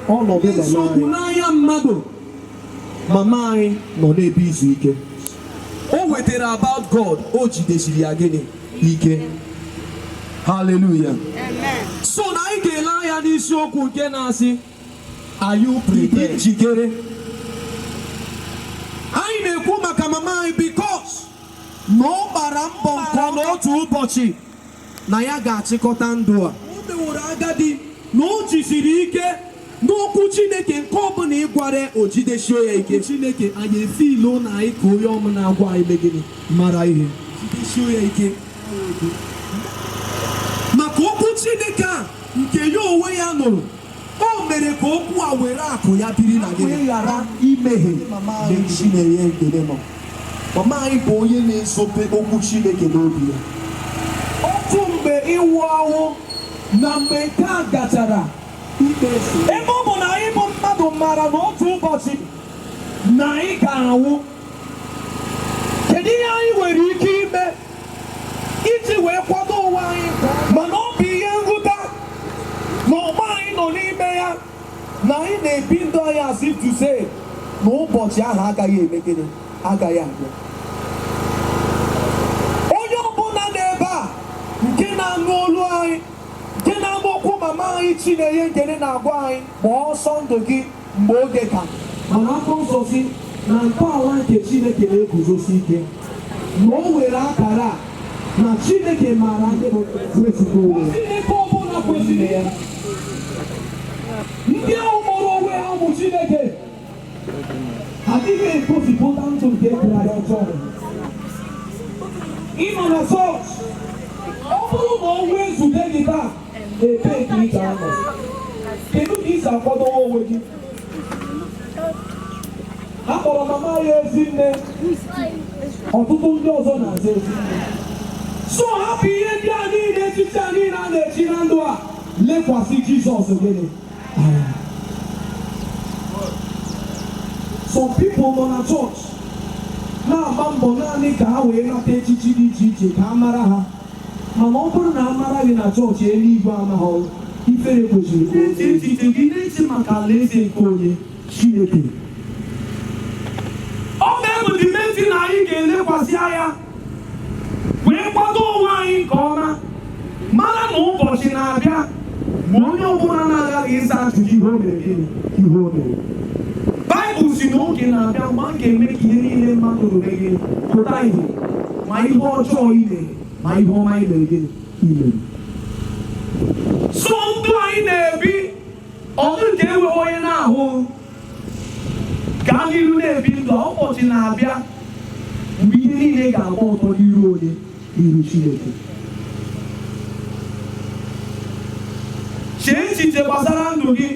[SPEAKER 14] ọnọdụ mama anyị n'anya mmadụ? Mama anyị nọ n'ebe izu ike o wetara about God, o jidesiri ya gịnị ike. Hallelujah. So na anyị ga-ele anya n'isiokwu nke na-asị, "Are you prepared?" Njikere. Anyị na-ekwu maka mama anyị because na ọ gbara mbọ nke ọma otu ụbọchị na ya ga-achịkọta ndụ a o meworo agadi, na o jisiri ike n'okwu Chineke. Nke ọbụla ị gwara, o jidesie ya ike. Chineke anyị efe ilo na anyị ka onye ọma na-agwa anyị megịnị mara ihe, jidesie ya ike maka okwu Chineke a nke ya onwe ya nụrụ. O mere ka okwu a were akụ ya biri na gị ghara imehie. Mgbe Chinenye Ngene nọ, mama anyị bụ onye na-ezobe okwu Chineke n'obi ya. Otu mgbe ịwụ awụ na mgbe nke a gachara ikpe, ebe ọ bụ na anyị bụ mmadụ mara na otu ụbọchị na anyị ga-anwụ, kedu ihe anyị nwere ike ime iji wee kwado onwe anyị nke ọma? Mana ọ bụ ihe mwute na ọgbọ anyị nọ n'ime ya na anyị na-ebi ndụ anyị as if to say na ụbọchị ahụ agaghị eme gịnị, agaghị abịa. Onye ọbụla n'ebe a nke na-anụ olu anyị, nke na-anụ okwu mama anyị Chinenye Ngene na-agwa anyị, gbaa ọsọ ndụ gị mgbe oge ka. Mana akwụkwọ nsọ si na ntọala nke Chineke na-eguzosi ike, na o were akara a na Chineke maara ndị bụ wetugo onwe Chineke ọbụla kwesịrị ya. Ndị ahụ kpọrọ onwe ha ụmụ Chineke adịghị egosipụta ndụ nke Kraịst ọjọọ. Ịnọ na chọọchị, ọ bụrụ na ọnwụ ezute gị taa, ebee ka ị ga-anọ? Kedu ka ị si akwadowe onwe gị? A kpọrọ mama ya ezinne, ọtụtụ ndị ọzọ na-aza ezinne. So hapụ ihe ndị a niile, echiche a niile a na-echi na ndụ a, lekwasị Jizọs gịnị anya. Some people nọ na chọọchị na-agba mbọ naanị ka ha wee nata echichi dị iche iche ka a mara ha. Mana ọ bụrụ na a mara gị na chọọchị, eluigwe amaghị, ifere kwesịrị ka eche echiche gị na-eche maka alaeze nke onye Chineke. Ọ ga-ebu dimenti na anyị ga-elekwasị anya wee kwado onwe anyị nke ọma, mara na ụbọchị na-abịa mgbe onye ọbụla na-agaghị ịza ajụjụ ihe o mere gịnị, ihe o mere. Baịbụl si na oge na-abịa mgbe a ga-eme ka ihe niile mmadụ ruru gị pụta ìhè, ma ihe ọjọọ i mere, ma ihe ọma i mere gịnị i mere. So ndụ anyị na-ebi, ọ dị nke enweghị onye na-ahụ. Gaa n'iru na-ebi ndụ a, ụbọchị na-abịa mgbe ihe niile ga-agba ọtọ n'iru onye, n'iru Chineke. Chee echiche gbasara ndụ gị.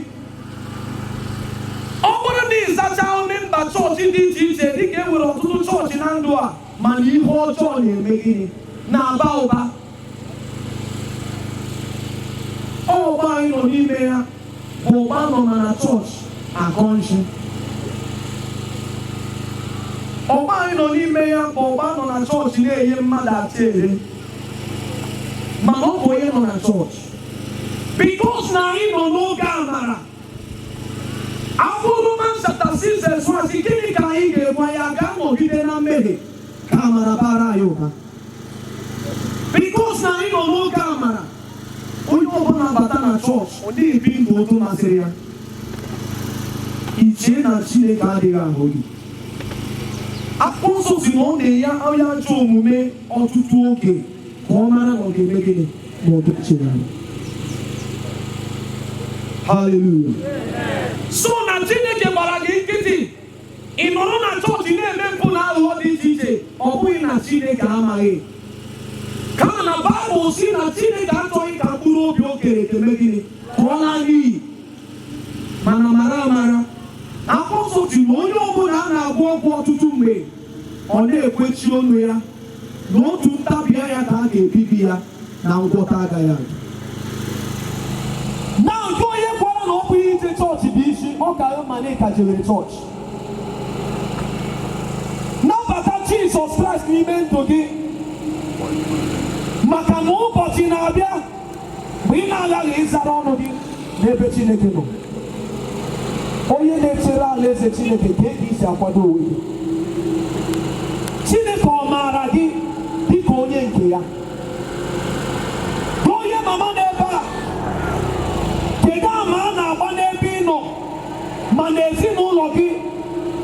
[SPEAKER 14] Ọ bụrụ na ị zachaa member chọọchị dị iche iche, dịka e nwere ọtụtụ chọọchị na ndụ a, mana ihe ọjọọ na-eme gịnị, na-aba ụba. Ọ Ọgbọ anyị nọ n'ime ya bụ ọgbọ nọ na chọọchị akọ nshi. Ọgbọ anyị nọ n'ime ya bụ ọgbọ nọ na chọọchị na-enye mmadụ ata ere, mana ọ bụ onye nọ na chọọchị, because na anyị nọ n'oge amara. Akwụkwọ Romans chapter 6 verse 1 sị, gịnị ka anyị ga-ekwu? Ya ga-anọgide na mmehie ka amara bara anyị ụba? Because na anyị nọ n'oge amara, onye ọbụla bata na chọọchị, ọ na-ebi ndụ otu masịrị ya. Ichie na Chineke adịghị ahụ gị. Akwụkwọ Nsọ si na ọ na-enye onye ajọ omume ọtụtụ oge ka ọ mara na ọ ga-eme gịnị, ma ọ ga-echegharị. Hallelujah. So na Chineke gbara gị nkịtị, ị nọrọ na chọọchị na-eme mpụ na aghụghọ dị iche iche. Ọ bụghị na Chineke amaghị, kama na Baịbụl si na Chineke achọghị ka mkpụrụ obi o kere eke mee gịnị? Ka ọ laa n'iyi. Mana mara amara, Akwụkwọ Nsọ si na onye ọbụla a na-agwa ọgwụ ọtụtụ mgbe, ọ na-ekwechi ọnụ ya, na otu ntabi anya ka a ga-ebibi ya, na ngwọta agaghị adị. Na nke onye kwara na ọ bụghị ije chọọchị bụ isi, ọ ka mma na ịka jewere chọọchị. Nabata Jizọs Kraịst n'ime ndụ gị, maka na ụbọchị na-abịa mgbe ị na-aghaghị ịzara ọnụ gị n'ebe Chineke nọ. Onye na-echere alaeze Chineke, ka ị isi akwado onwe gị? Chineke ọ maara gị dịka onye nke ya? Gị onye mama n'ebe a, kedu ama a na-agba n'ebe ị nọ, ma n'ezinụlọ gị,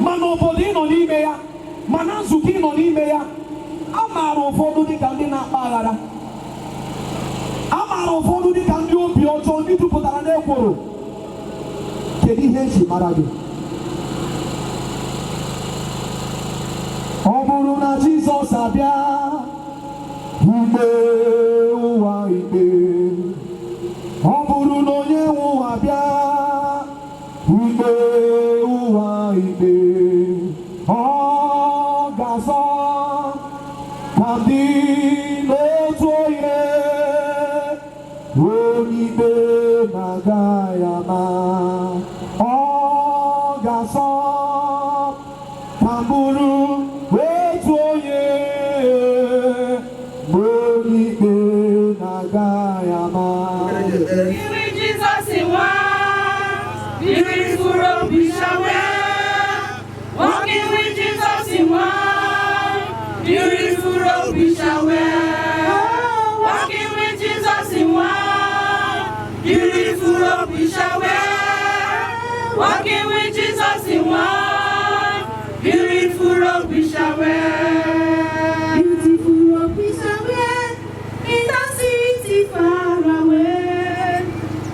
[SPEAKER 14] ma n'obodo ị nọ n'ime ya, ma na nzukọ ị nọ n'ime ya? A maara ụfọdụ dịka ndị na-akpa aghara, a maara ụfọdụ dịka ndị obi ọjọọ, ndị jupụtara n'ekworo. Kedu ihe eji mara gị? Ọ bụrụ na Jizọs abịa ikpe ụwa ikpe, ọ bụrụ na onye nwe ụwa bịa ikpe ụwa ikpe, ọ ga-azọ ka ndị n'otu onye, onye ikpe na-aga ya ma ọ ga-asọ ka m bụrụ otu onye, onye ikpe na-aga ya ma.
[SPEAKER 9] With Jesus in one beautiful robe we shall wear. Walking with Jesus in one beautiful robe we shall wear. Walking with Jesus in one beautiful robe we shall wear. Walking with Jesus in one beautiful robe we shall wear. Beautiful robe we shall wear in the city far away.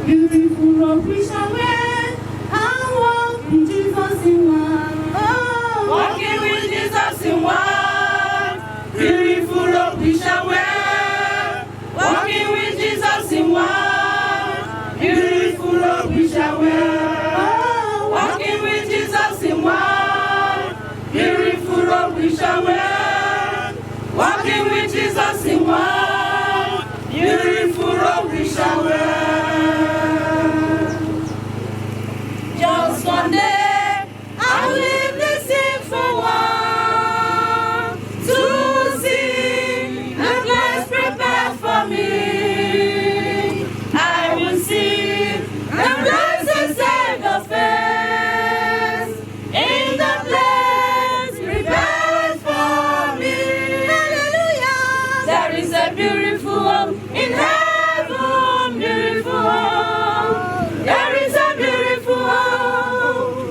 [SPEAKER 9] Beautiful robe we shall wear and walk with Jesus in one. Oh, walking with Jesus in one beautiful robe we shall wear. Walking with Jesus in one beautiful robe we shall wear. Oh, walking with Jesus in one beautiful robe we shall wear. Walking with Jesus in one beautiful robe we shall wear. Just one day I'll leave this sinful world to see the place prepared for me. I will see the blessed Savior's face in the place prepared for me. Hallelujah! There is a beautiful home in heaven, beautiful home. There is a beautiful home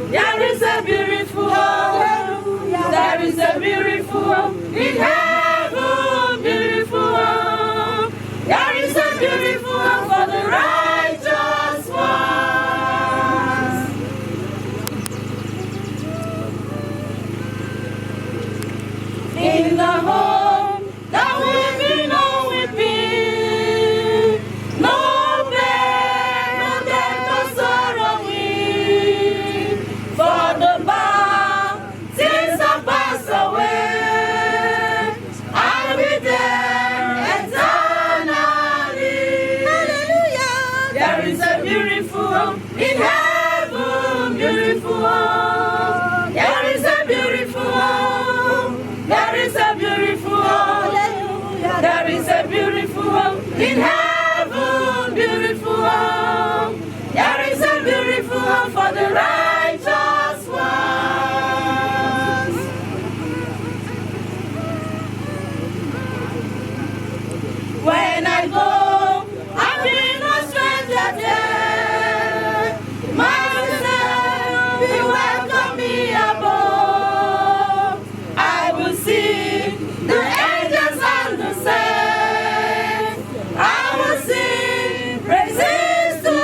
[SPEAKER 9] will welcome me above. I will see the angels and the saints. I will sing praises to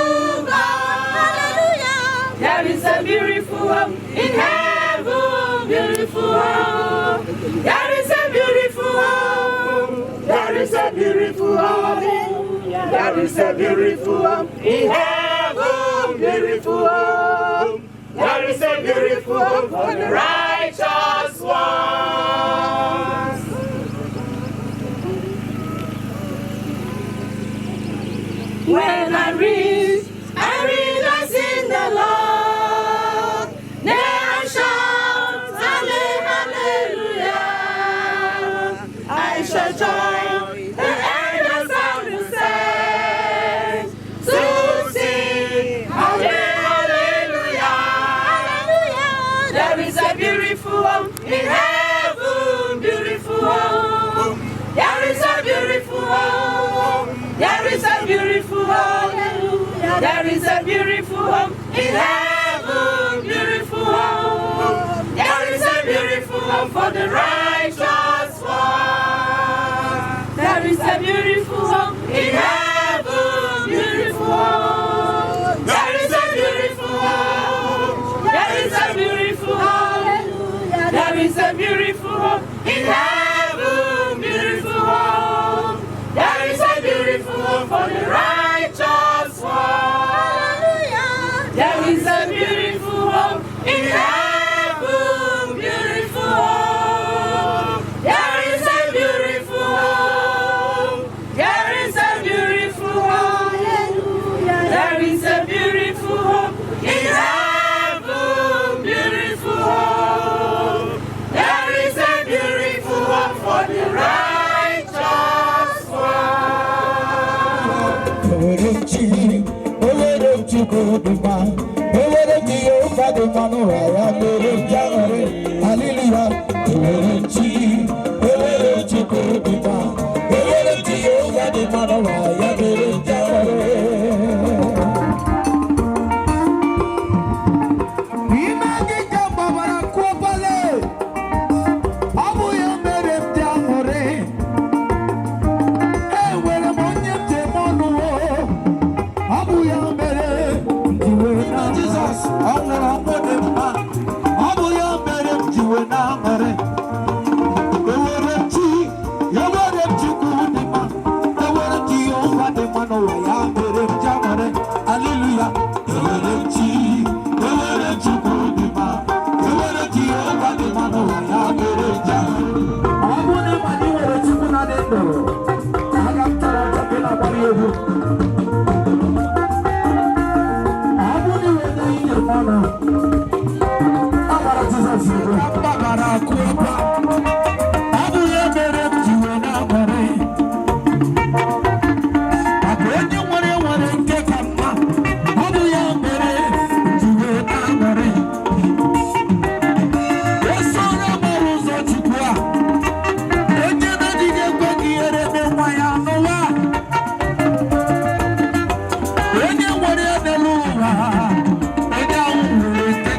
[SPEAKER 9] God. Hallelujah. There is a beautiful home in heaven, beautiful home. There is a beautiful home. There is a beautiful home. There is a beautiful home in heaven, beautiful home. There is a beautiful home for the righteous ones. When I reach, I rejoice in the Lord. Then I shout, hallelujah. I shall join the angels and the saints to sing, hallelujah. There is a beautiful home in heaven, beautiful home. There is a beautiful home. There is a beautiful home. There is a beautiful home in heaven, beautiful home. There is a beautiful home for the righteous ones. There is a beautiful home in heaven, beautiful home. There is a beautiful home. There is a beautiful home. There is a beautiful home in heaven, beautiful home. There is a beautiful home for the righteous one. There is a beautiful home in heaven, beautiful home. There is a beautiful home. There is a beautiful home. There is a beautiful home in heaven, beautiful home. There is a beautiful home for the righteous one.
[SPEAKER 11] Ewere m Chukwu dị mma, ewere m Jehova dị mma n'ụwa ya mere m ji aṅụrị, haleluya. Ewere m Chi, ewere m Chukwu dị mma, ewere m Jehova dị mma n'ụwa ya mere m ji aṅụrị. Ime gị ka gbabara kwụbale, ọ bụ ya mere m ji aṅụrị. Enwere m onye m ji eme ọnụ o. Ọ bụ ya mere m ji wee na Jizọs, ọ nwụrụ ọnwụ dị mma. Ọ bụ ya mere m ji wee na-aṅụrị. Ewere m Chi, ewere m Chukwu dị mma, ewere m Jehova dị mma n'ụwa ya mere m ji aṅụrị. Haleluya. Ewere m Chi, ewere m Chukwu dị mma, ewere m Jehova dị mma n'ụwa ya mere m ji aṅụrị. Ọ bụ na ịma na ị nwere Chukwu na-adị ndụ, aga m tara ọcha ka ị na-agbara ya egwu. Ọ bụrụ na ị nwere ihe mmanụ, agbara Jizọs egwu. Ka m gbabara akụ ebe a, ọ bụ ya mere m ji wee na-aṅụrị. Maka onye nwere nwere nke ka mma, ọ bụ ya mere m ji wee na-aṅụrị. Esoro m ụzọ Chukwu a, onye na-adịghị ekwe ka ihere mee nwa ya n'ụwa. Onye nwere ya n'elu ụwa, onye ahụ nwere nke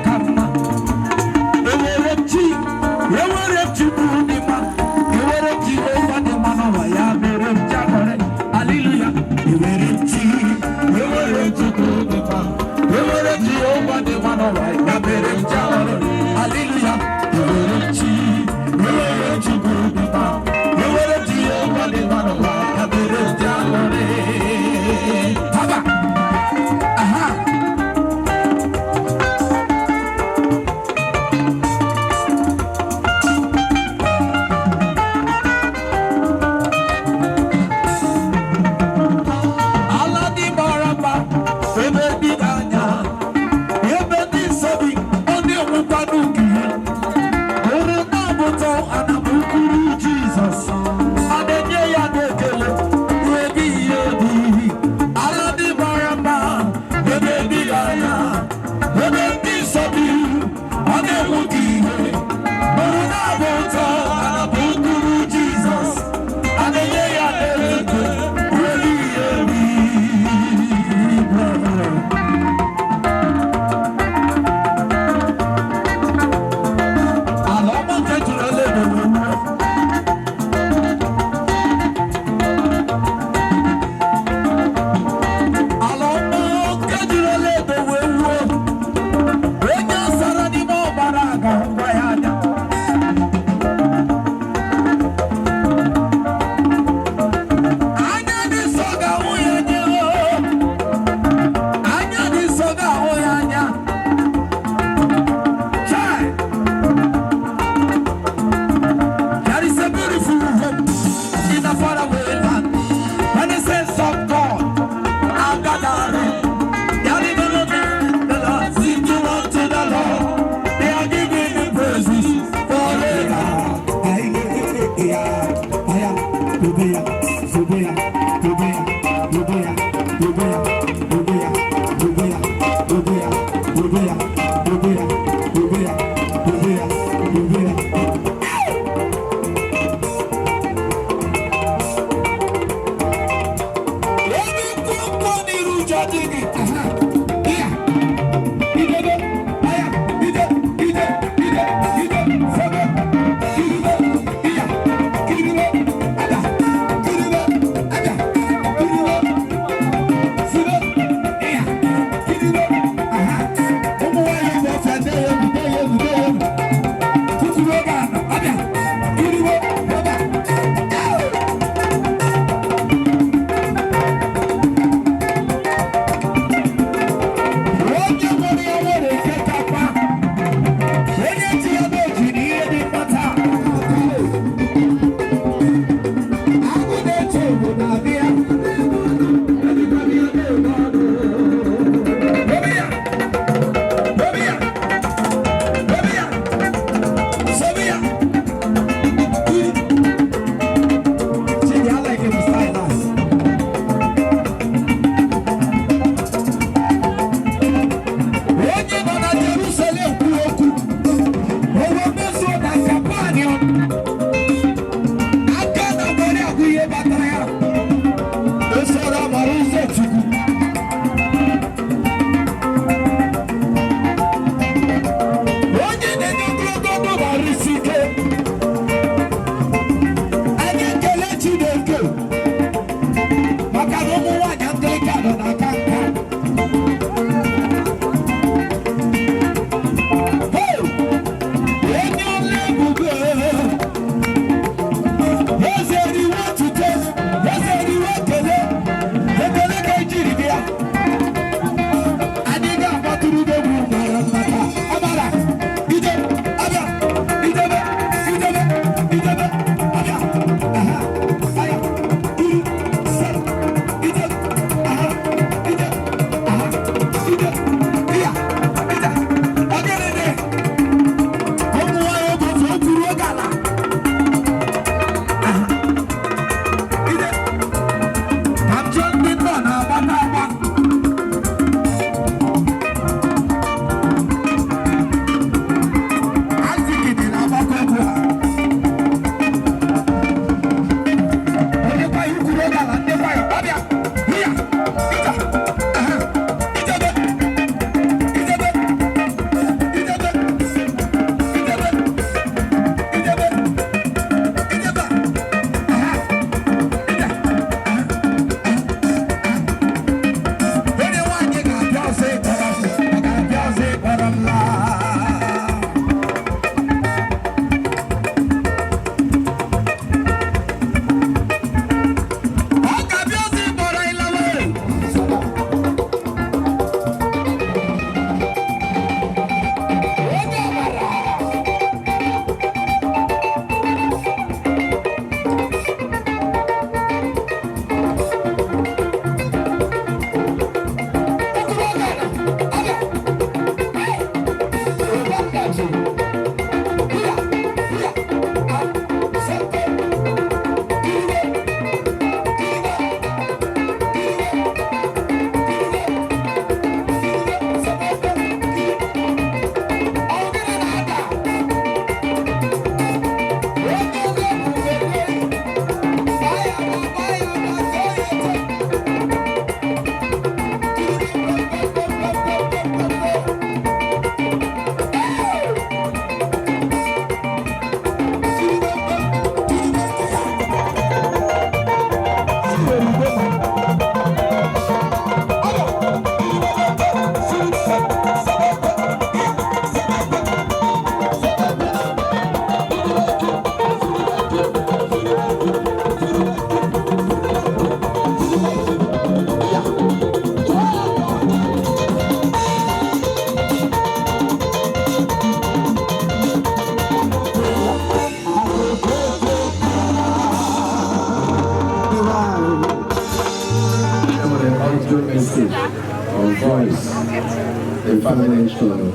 [SPEAKER 11] Family chọrọ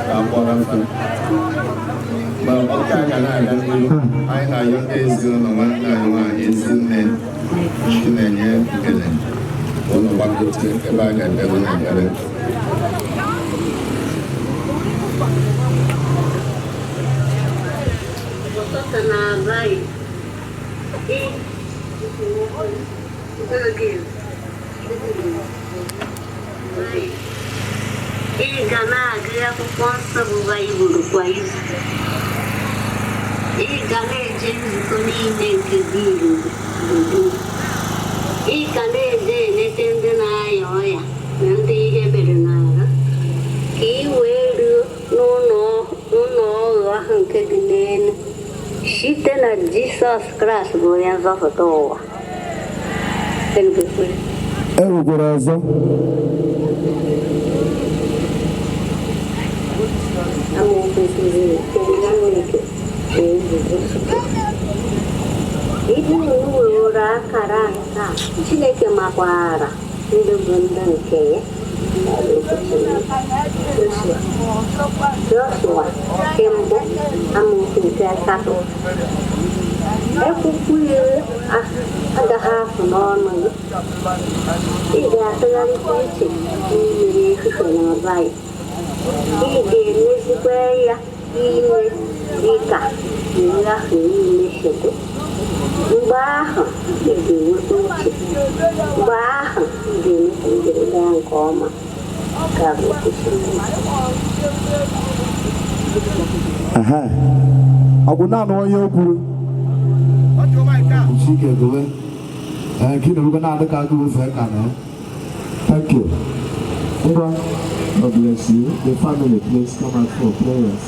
[SPEAKER 11] ka mkpọrọ nkụ. Ma nke a ga na-aga n'ihu, anyị na-ayọ ndị ezinụlọ nwanne anyị nwaanyị, ezinne Chinenye Ngene, ụlọ gbagote ebe a ga-ekpere na ekpere.
[SPEAKER 15] Ụtụtụ na abalị ị ga na-agụ akwụkwọ nsọ bụ Baịbụl kwa izu. Ị ga na-eje nzukọ niile nke gị. Ị ga na-eje eleta ndị na-aya ọrịa na ndị ihe mere n'ahụ, ka ị wee ruo n'ụlọ ọrụ ahụ nke dị n'elu site na Jisọs Kraịst bụ onye nzọpụta ụwa.
[SPEAKER 12] E nwekwara ọzọ.
[SPEAKER 15] Amaokwu nkụzi nke Chineke na-eguzosike. Ịbụ na o weworo akara nke a, Chineke makwara ndị bụ ndị nke ya. Joshua nke mbụ, amaokwu nke asatọ. Ekwukwu ire agaghị apụ n'ọnụ gị. Ị ga-atụgharịkwa uche n'ime n'efife na abalị. Ị ga-emezikwa ya ime dịka iwu ahụ niile si dị. Mgbe ahụ ị ga-enweta uche. Mgbe ahụ ị ga-eme ka njem gaa nke ọma. Ka bụ okwu Chineke.
[SPEAKER 12] Ehe. Ọ bụ naanị onye o kwuru. Chike gowe. Ee, ka ị na-erukwa na-adị ka agụụ fee ka na. Thank you. Ngwa, God bless you. The family, please come out for prayers.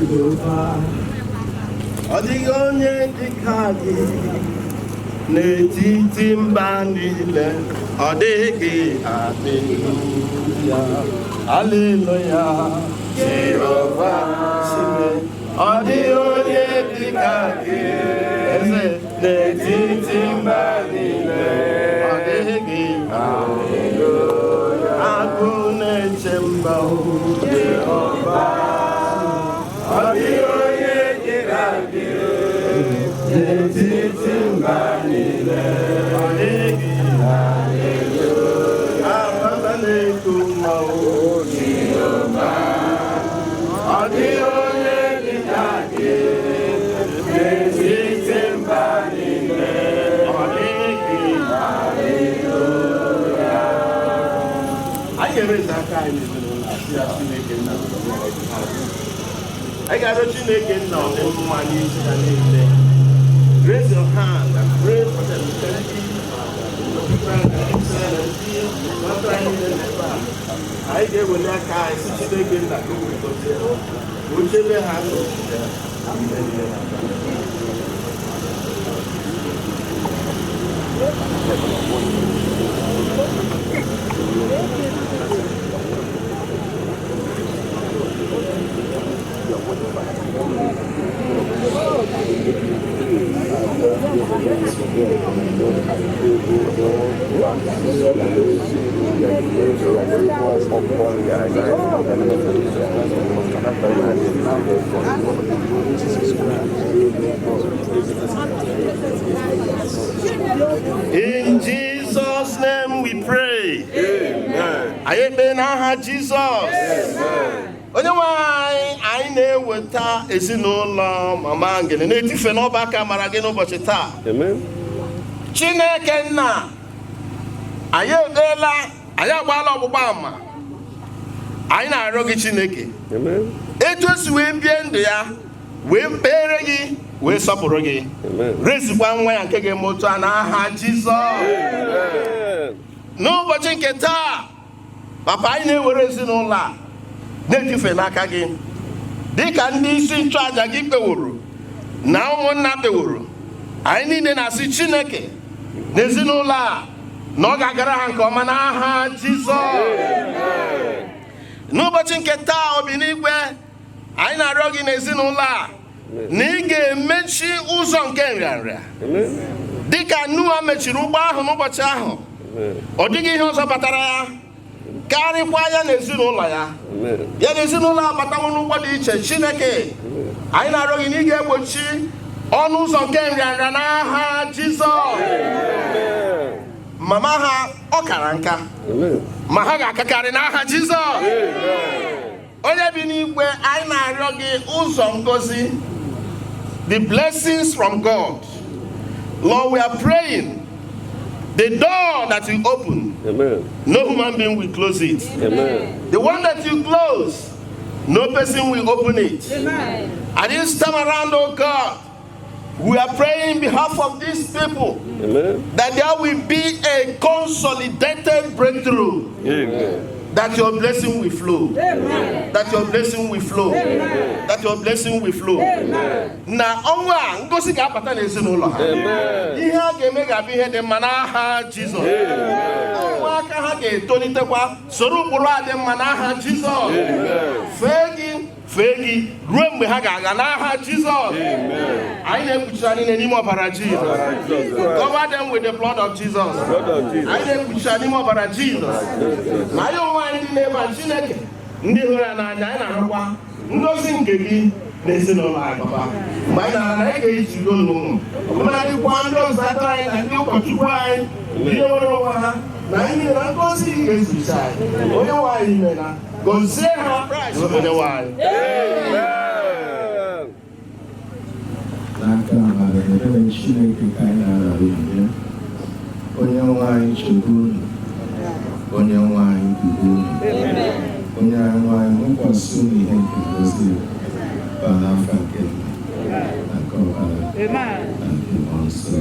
[SPEAKER 16] Jehova, ọ dịghị onye dị ka gị n'etiti mba niile. Ọ dịghị. Aleluya, aleluya. Jehova Chineke, ọ dịghị onye dị ka gị, eze n'etiti mba niile. Ọ dịghị. Aleluya. Agụ na-eche mba o, Jehova, ọ dịghị onye dị ka gị n'etiti mba niile. Ọ dịghị. Aleluya. Abata na-eku mma o, Jehova, ọ dịghị onye dị ka gị n'etiti mba niile. Ọ dịghị. Aleluya. Anyị ga-emezi aka anyị n'ezinụlọ a, sị ya, Chineke nna, anyị ga-arịọ Chineke nna ọdịmma n'isi ha niile. Raise your hand and pray for them. Anyị ga-eweli aka anyị sị Chineke nna ka o wee gọzie ha, ka o chebe ha n'ogige ha mgbe niile na-abịa. In Jesus' name we pray. Amen. Anyị ekpe n'aha Jizọs. Onye nwe anyị, anyị na-eweta ezinụlọ mama Ngene na-etife n'ọba aka mara gị n'ụbọchị taa. Chineke nna, anyị ekpeela, anyị agbaala ọgbụgba ama. Anyị na-arịọ gị, Chineke, etu o si wee bie ndụ ya, wee kpere gị, wee sọpụrụ gị, rezikwa nwa ya nke ga-eme otu a n'aha Jizọs. N'ụbọchị nke taa, papa, anyị na-ewere ezinụlọ a na-etife n'aka gị dịka ndị isi nchụaja gị kpeworo na ụmụnna kpeworo. Anyị niile na-asị Chineke na ezinụlọ a na ọ ga-agara ha nke ọma n'aha Jizọs. N'ụbọchị nke taa, obi n'igwe, Anyị na-arịọ gị n'ezinụlọ a na ị ga-emechi ụzọ nke nrịanrịa dịka Noa mechiri ụgbọ ahụ n'ụbọchị ahụ. Ọ dịghị ihe ọzọ batara ya karịkwa ya na ezinụlọ ya. Ya na ezinụlọ abatawo n'ụgbọ dị iche. Chineke, anyị na-arịọ gị na ị ga-egbochi ọnụ ụzọ nke nrịanrịa n'aha Jizọs. Mama ha ọ kara nka, ma ha ga-akakarị n'aha Jizọs. Onye bi n'igwe, anyị na-arịọ gị ụzọ ngozi, the blessings from God. Lord, we are praying the door that you open, no human being will close it. The one that you close, no person will open it. And this time around, oh God, we are praying in behalf of these people that there will be a consolidated breakthrough. That your blessing will flow. That your blessing will flow. That your blessing will flow. Na ọnwa a, ngozi ga-abata n'ezinụlọ ha. Ihe a ga-eme ga-abụ ihe dị mma n'aha Jizọs. Ụmụaka ha ga-etolitekwa soro ụkpụrụ a dị mma n'aha Jizọs. Fee gị, fee gị ruo mgbe ha ga-aga n'aha Jizọs. Anyị na-ekpuchi ha niile n'ime ọbara Jizọs. Cover them with the blood of Jesus. Anyị na-ekpuchi ha n'ime ọbara Jizọs. Na anyị onwe anyị dị n'ebe a, Chineke, ndị hụrụ ya n'anya, anyị na-arụkwa ngozi nke gị na ezinụlọ anyị, papa. Mgbe anyị na-ala, anyị ga-eji udo n'ụmụ ọbụladịkwa ndị ọzọ aka anyị na ndị ụkọchukwu anyị, ndị nwere onwe ha na anyị niile, na ngozi gị ga-ezucha anyị. Onye nwe anyị imela, gọzie ha, onye nwe anyị.
[SPEAKER 11] N'aka amara na ebere Chineke ka anyị na-arara onyinye. Onye nwe anyị chebe unu. Onye nwe anyị dube unu. Onye nwe anyị wụkwasị unu ihe nke ngozi ba n'afa nke Nna na nke Ọkpara na nke Mmụọ Nsọ.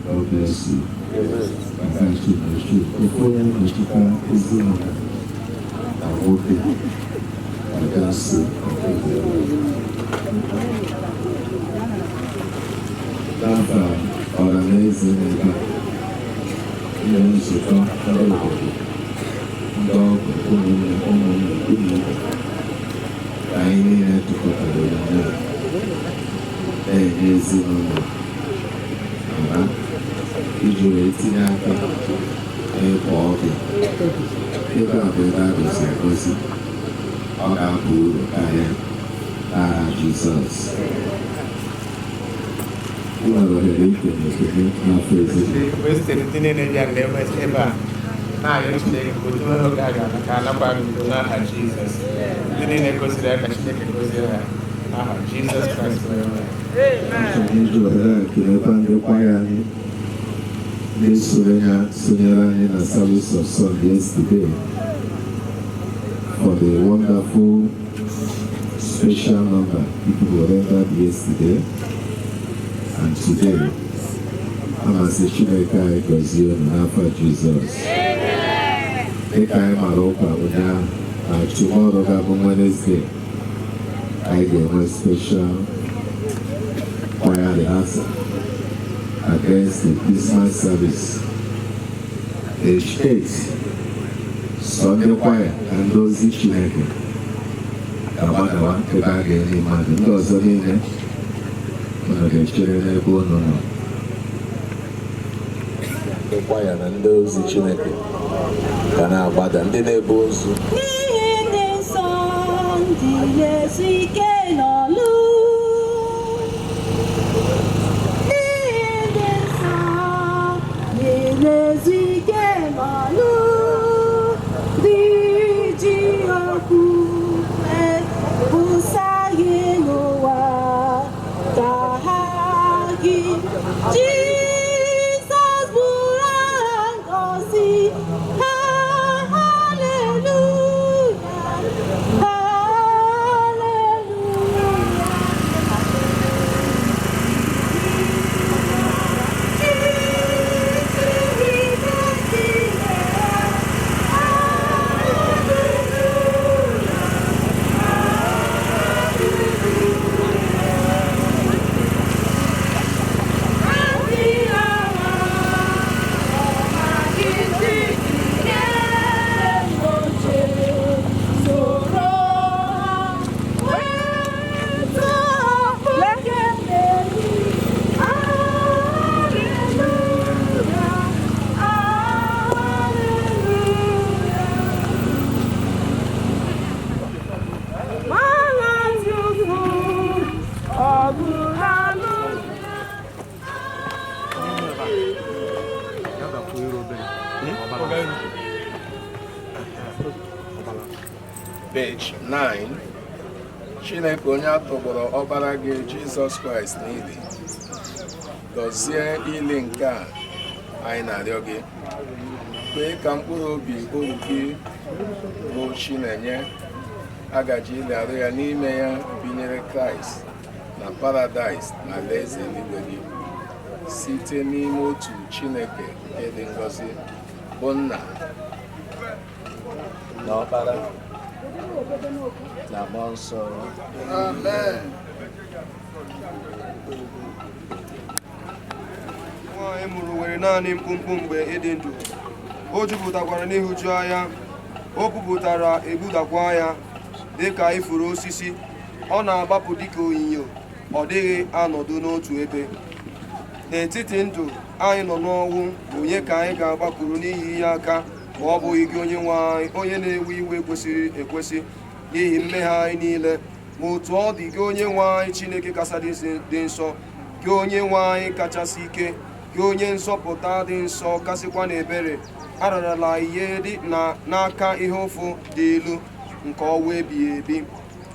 [SPEAKER 11] God bless you. Maka Chineke, ofu onye nnọchite ezinụlọ na nwoke aga nso nke n'afa ọra na eze n'ebe a, ndị nzukọ ndị obodo, ndị ọgọ, ụmụnne, ụmụnne, ụmụnne, ka anyị niile tụkọtara onyinye a na-enye ezinụlọ mama iji wee tinye aka n'ịkpọ ọbịa. Ebe a bụ ebe a gọziri agọzi, ọ ga-aba uru karịa n'aha Jizọs. Ị nwere ohere ikenye ekele n'afọ ezinụlọ.
[SPEAKER 4] Mgbe sitere ndị niile bịara ebe a na-arịọ Chineke ka otu oge a ga-ala ka alakwa n'udo n'aha Jizọs. Ndị niile gosiri ya, ka Chineke gozie ha n'aha Jizọs Kraịst bụ onye nwe anyị.
[SPEAKER 11] Achọrọ m iji ohere a kelekwa ndị kwaya anyị na-esoro ha sonyere anyị na service of song yesterday for the wonderful special number people rendered yesterday and today. Amasị Chineke anyị gọzie unu n'afọ Jizọs. Dịka anyị mara ụka ụnyaahụ na tomorrow ga-abụ Wednesday, anyị ga-enwe special choir rehearsal against the Christmas service. Age 8, Sunday choir na ndị ozi Chineke ga-agbadawa ebe a ga-enye mmadụ. Ndị ọzọ niile, unu ga-echere n'ebe unu nọ. Ndị kwaya na ndị ozi Chineke ga na-agbada, ndị na-ebu ozu.
[SPEAKER 9] N'ihi ndị nsọ, ndị na-ezu ike n'ọlụ. N'ihi ndị nsọ, ndị na-ezu ike n'ọlụ. Ndị ji okwukwe kwusaghị n'ụwa ka ha gị. Jizọs bụrụ aha ngọzi ha. Haleluya, haleluya.
[SPEAKER 11] Page 9. Chineke onye atọgbọrọ ọkpara gị Jizọs Kraịst n'ili, gọzie ili nke a anyị na-arịọ gị. Kwee ka mkpụrụ obi oru gị bụ Chinenye agaji ili arụ ya n'ime ya binyere Kraịst na paradaịs na alaeze eluigwe gị, site n'ime otu Chineke nke dị ngọzi bụ Nna na Ọkpara na Mmụọ Nsọ.
[SPEAKER 12] Amen.
[SPEAKER 14] Nwaanyị mụrụ nwere naanị mkpụmkpụ mgbe ịdị ndụ. O jupụtakwara n'ịhụju anya, o pupụtara egbudakwa ya dịka ifuru osisi. Ọ na-agbapụ dịka onyinyo, ọ dịghị anọdụ n'otu ebe. N'etiti ndụ anyị nọ n'ọnwụ, onye ka anyị ga-agbakwuru n'ihi ihe aka ma ọ bụghị gị, onye nwe anyị, onye na-ewe iwe kwesịrị ekwesị n'ihi mmehie anyị niile? Ma otu ọ dị, gị, onye nwe anyị Chineke kasị dị nsọ, gị, onye nwe anyị kachasị ike, gị, onye nzọpụta dị nsọ kasịkwa na ebere, ararala ihe dị na n'aka ihe ụfụ dị ilu nke ọnwụ ebighị ebi.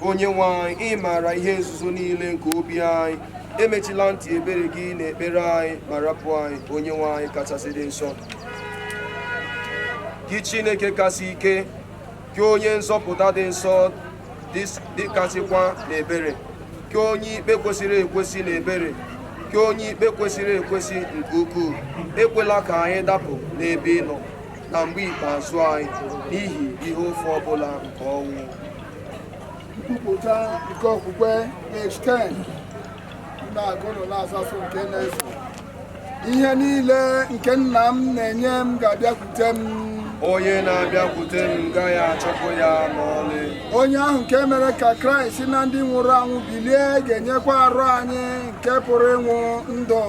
[SPEAKER 14] Onye nwe anyị, ị maara ihe nzuzo niile nke obi anyị. Emechila ntị ebere gị na ekpere anyị ma rapụ anyị, onye nwe anyị kachasị dị nsọ. Gị, Chineke kasị ike, gị, onye nzọpụta dị nsọ dịkasịkwa na ebere, gị, onye ikpe kwesịrị ekwesị na ebere, gị, onye ikpe kwesịrị ekwesị nke ukwuu, ekwela ka anyị dapụ n'ebe ị nọ na mgbe ikpeazụ anyị n'ihi ihe ụfụ ọbụla nke ọnwụ.
[SPEAKER 12] Nkwupụta nke okwukwe, page 10. Na-agụrụ na-asasụ nke na-eso. Ihe niile nke nna m na-enye m ga-abịakwute m.
[SPEAKER 14] Onye na-abịakwute m gaghị achọpụ ya ma ọlị.
[SPEAKER 12] Onye ahụ nke mere ka Kraịst si na ndị nwụrụ anwụ bilie ga-enyekwa arụ anyị nke pụrụ ịnwụ ndụ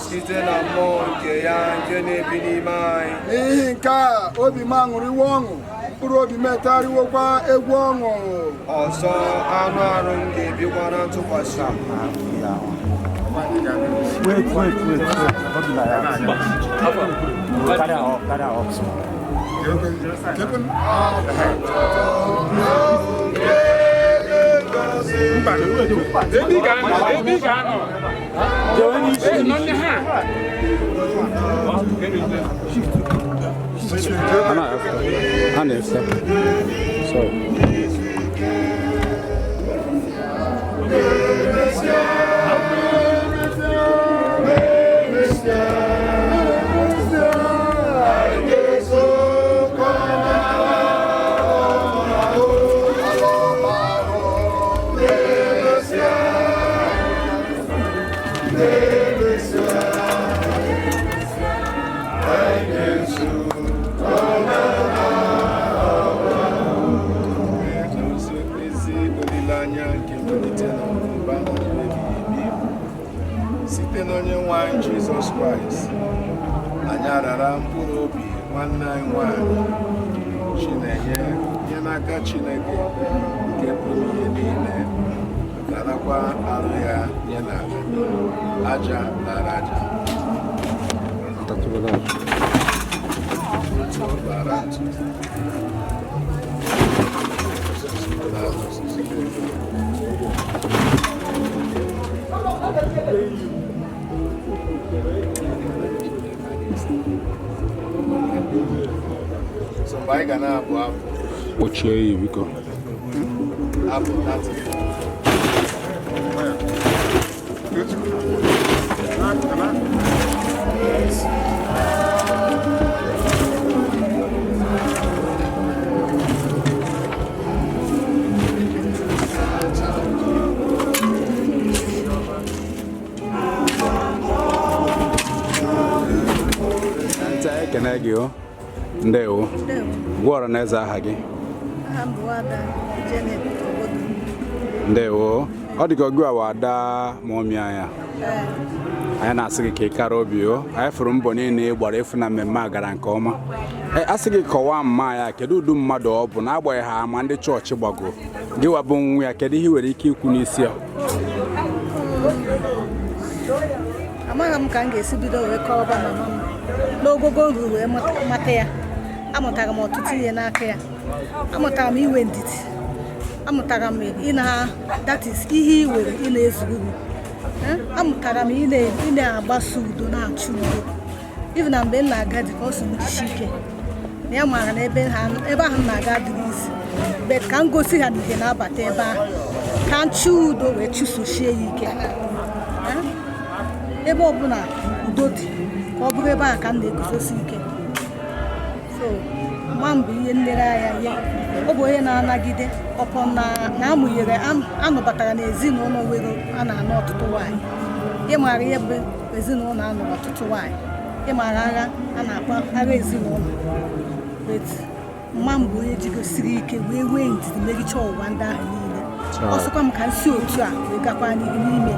[SPEAKER 14] site na mmụọ nke ya nke na-ebi n'ime anyị.
[SPEAKER 12] N'ihi nke a, obi m aṅụrịwo ọṅụ, mkpụrụ obi m etarịwokwa egwu ọṅụ.
[SPEAKER 14] Ọzọ, anụ arụ m ga-ebikwa na ntụkwasị.
[SPEAKER 8] Wait, wait, wait, wait. Don't be like that. Carry her up, carry her up.
[SPEAKER 3] Sorry.
[SPEAKER 11] Olileanya nke mbilite n'ọnwụ baa na ndụ ebighị ebi site n'onye nwe anyị Jizọs Kraịst, anyị arara mkpụrụ obi nwanne anyị nwanyị Chinenye nye n'aka Chineke nke pụrụ ihe niile, narakwa arụ ya nye n'ala, aja nara aja, ntụ bara ntụ. So mgbe anyị ga na-abụ abụ
[SPEAKER 3] Kpochie ya, biko.
[SPEAKER 11] Abụ 34.
[SPEAKER 3] Nta, ekene gị o. Ndewo. Gwa ọra na eze aha gị.
[SPEAKER 5] Aha m bụ Ada Janet Obodo.
[SPEAKER 3] Ndewo. Ọ dị ka ọgụ awa ada ma ọmịa ya. Anyị na-asị gị ka ị kara obi o. Anyị fụrụ mbọ niile ị gbara ịfụ na mmemme a gara nke ọma. E, a sị gị kọwaa mma ya, kedu ụdị mmadụ ọ bụ n'agbanyeghị ha ama ndị chọọchị gbago gị wabụ nwa ya, kedu ihe ị nwere ike ikwu n'isi ya?
[SPEAKER 5] Onye M ka m ga-esi bido wee kọwaba mama m n'ogogo m ruru wee mata ya. Amụtara m ọtụtụ ihe n'aka ya. Amụtara m inwe ndidi, amụtara m ị na, that is, ihe i were ị na-ezuru gị. Amụtara m ị na-agbaso udo, na-achụ udo. Even na mgbe m na-aga dị ka ọ sị m jisie ike na ya maara na ebe ahụ m na-aga adịghị isi, but ka m gosi ha na ihe na-abata ebe ahụ, ka m chụọ udo wee chụsochie ya ike. Ebe ọbụla udo dị, ka ọ bụrụ ebe ahụ ka m na-eguzosi ike. So mma m bụ ihe nlereanya nye. Ọ bụ onye na-anagide ọpọ na amụnyere anụbatara n'ezinụlọ nwere a na-anụ ọtụtụ nwaanyị. Ịmara ihe bụ ezinụlọ anụrụ ọtụtụ nwaanyị, ịmara agha a na-akpọ agha ezinụlọ, but mma m bụ onye jigosiri ike wee nwee ndidi merichaa ụwa ndị ahụ niile. Ọ sịkwa m ka m si otu a wee gakwa n'ihu n'ime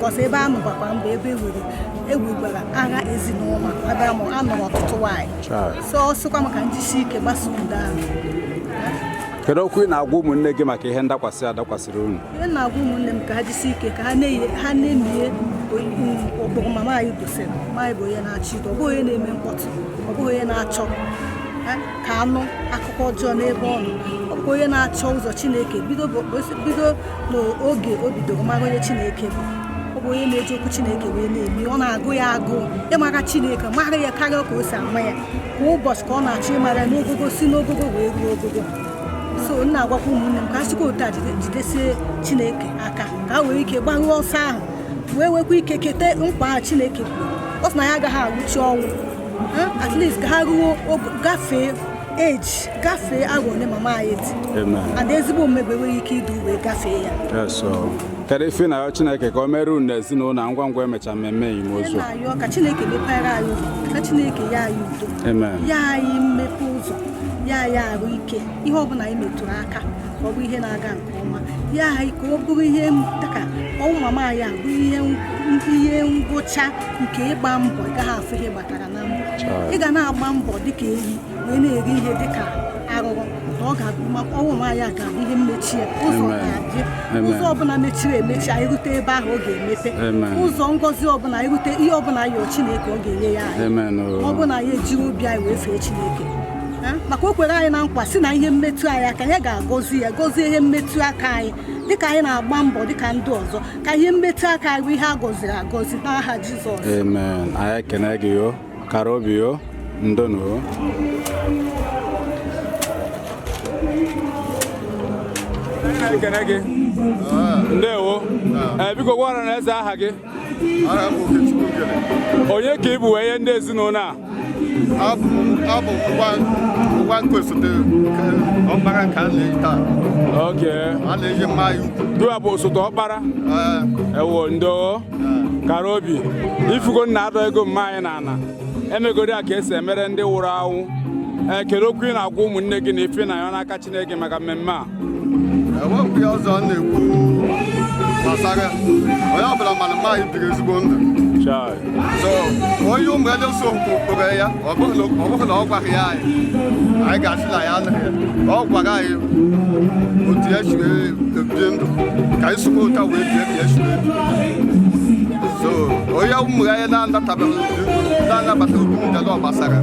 [SPEAKER 5] kọsọ ebe a nụbakwa mbụ, ebe ewere ewegwara agha ezinụlọ, ebe a nụrụ ọtụtụ nwaanyị. So ọ sịkwa m ka m jisie ike gbasa udo ahụ.
[SPEAKER 3] Kedu okwu ị na-agwa ụmụnne gị maka ihe ndakwasị a dakwasịrị unu?
[SPEAKER 5] Ihe m na-agwa ụmụnne m, ka ha jisie ike, ka ha na-emie ụkpụrụ mama anyị gosiri. Mama anyị bụ onye na-achị udo, ọ bụghị onye na-eme mkpọtụ, ọ bụghị onye na-achọ ka anụ akụkọ ọjọọ n'ebe ọ nọ. Ọ bụkwa onye na-achọ ụzọ Chineke. Bido n'oge o bidoro mara onye Chineke bụ, ọ bụ onye na-eji okwu Chineke wee na-eme. Ọ na-agụ ya agụụ ịmara Chineke, mara ya karịa ka o si ama ya. Kwa ụbọchị ka ọ na-achọ ịmara ya n'ogogo, si n'ogogo wee ruo ogogo. So m na-agwakwa ụmụnne m ka ha sikwa otu a jidesie Chineke aka, ka ha wee ike gbaruo ọsọ ahụ, wee nwekwa ike keta nkwa ahụ Chineke kwuru. Ọ sị na ya agaghị anwụchi ọnwụ. At least ka ha ruo gafee age, gafee arọ ole mama anyị dị.
[SPEAKER 3] Amen.
[SPEAKER 5] And ezigbo omume bụ enweghị ike idu wee gafee ya.
[SPEAKER 3] Yes, so kedu ife na Chineke ka o mere unu n'ezinụlọ na ngwa ngwa emecha mmemme
[SPEAKER 5] Ihe
[SPEAKER 3] enyimozu?
[SPEAKER 5] Na-ayọ ka Chineke mepere anyị ụzọ, ka Chineke ya anyị udo.
[SPEAKER 3] Amen.
[SPEAKER 5] Ya anyị mmepe ụzọ, ya anyị arụ ike, ihe ọbụla anyị metụrụ aka ka ọ bụ ihe na-aga nke ọma. Ya anyị ka ọ bụrụ ihe dịka ọnwụ mama anyị a bụrụ ihe ngwụcha nke ịgba mbọ. Ị gaghị afụ ihe gbatara na mbọ. Ị ga na-agba mbọ dịka ehi wee na-eri ihe dịka arụrụ, na ọ ga-abụ ọnwụ mama anyị a ga-abụ ihe mmechi ya ụzọ.
[SPEAKER 3] Amen.
[SPEAKER 5] Ga-adị
[SPEAKER 3] Amen.
[SPEAKER 5] ụzọ ọbụla mechiri emechi, anyị rute ebe ahụ, ọ ga-emepe.
[SPEAKER 3] Amen.
[SPEAKER 5] Ụzọ ngọzi ọbụla anyị rute, ihe ọbụla yọọ Chineke, ọ ga-enye ya anyị.
[SPEAKER 3] Amen.
[SPEAKER 5] Ọ bụ na anyị ejiri obi anyị wee fee Chineke. Maka o kwere anyị na nkwa si na ihe mmetụ anyị aka, ya ga-agọzi ya, gọzie ihe mmetụ aka anyị, dịka anyị na-agba mbọ dịka ndị ọzọ, ka ihe mmetụ aka anyị bụ ihe a gọziri agọzi n'aha Jizọs.
[SPEAKER 3] Amen. Anyị ekene gị yo, kara obi yo, ndonu o. Ekene gị. Ndewo. Ee, biko gwara na eze aha gị. Onye ka ị bụ wee nye ndị ezinụlọ a?
[SPEAKER 17] Abụ ngwa nke osote nke ọkpara nke a na-eyi taa. A na-eyi mma ya ukwu.
[SPEAKER 3] Gịwa bụ osote ọkpara? Ewo, ndo. Kara obi. Ifugo nna adọ ego mma anyị na ana. Emegoro ya ka esi emere ndị nwụrụ anwụ. Ee, kedu okwu ị na-agwa ụmụnne gị na ife na ya n'aka Chineke maka mmemme a?
[SPEAKER 17] Enweghị ihe ọzọ m na-ekwu gbasara onye ọbụla, mana mma anyị biri ezigbo ndụ. So onye ụmụ ya so kpụrụ ya, ọ bụghị na ọ gwaghị ya anyị, anyị ga-asị na ya anaghị ya. Ọ gwara anyị otu ya si wee bie ndụ, ka anyị sokwa ụta wee bie ka ya si wee bi. So onye ụmụ ya na-anatabeghị, na-anabata obi ndụ ọ gbasara.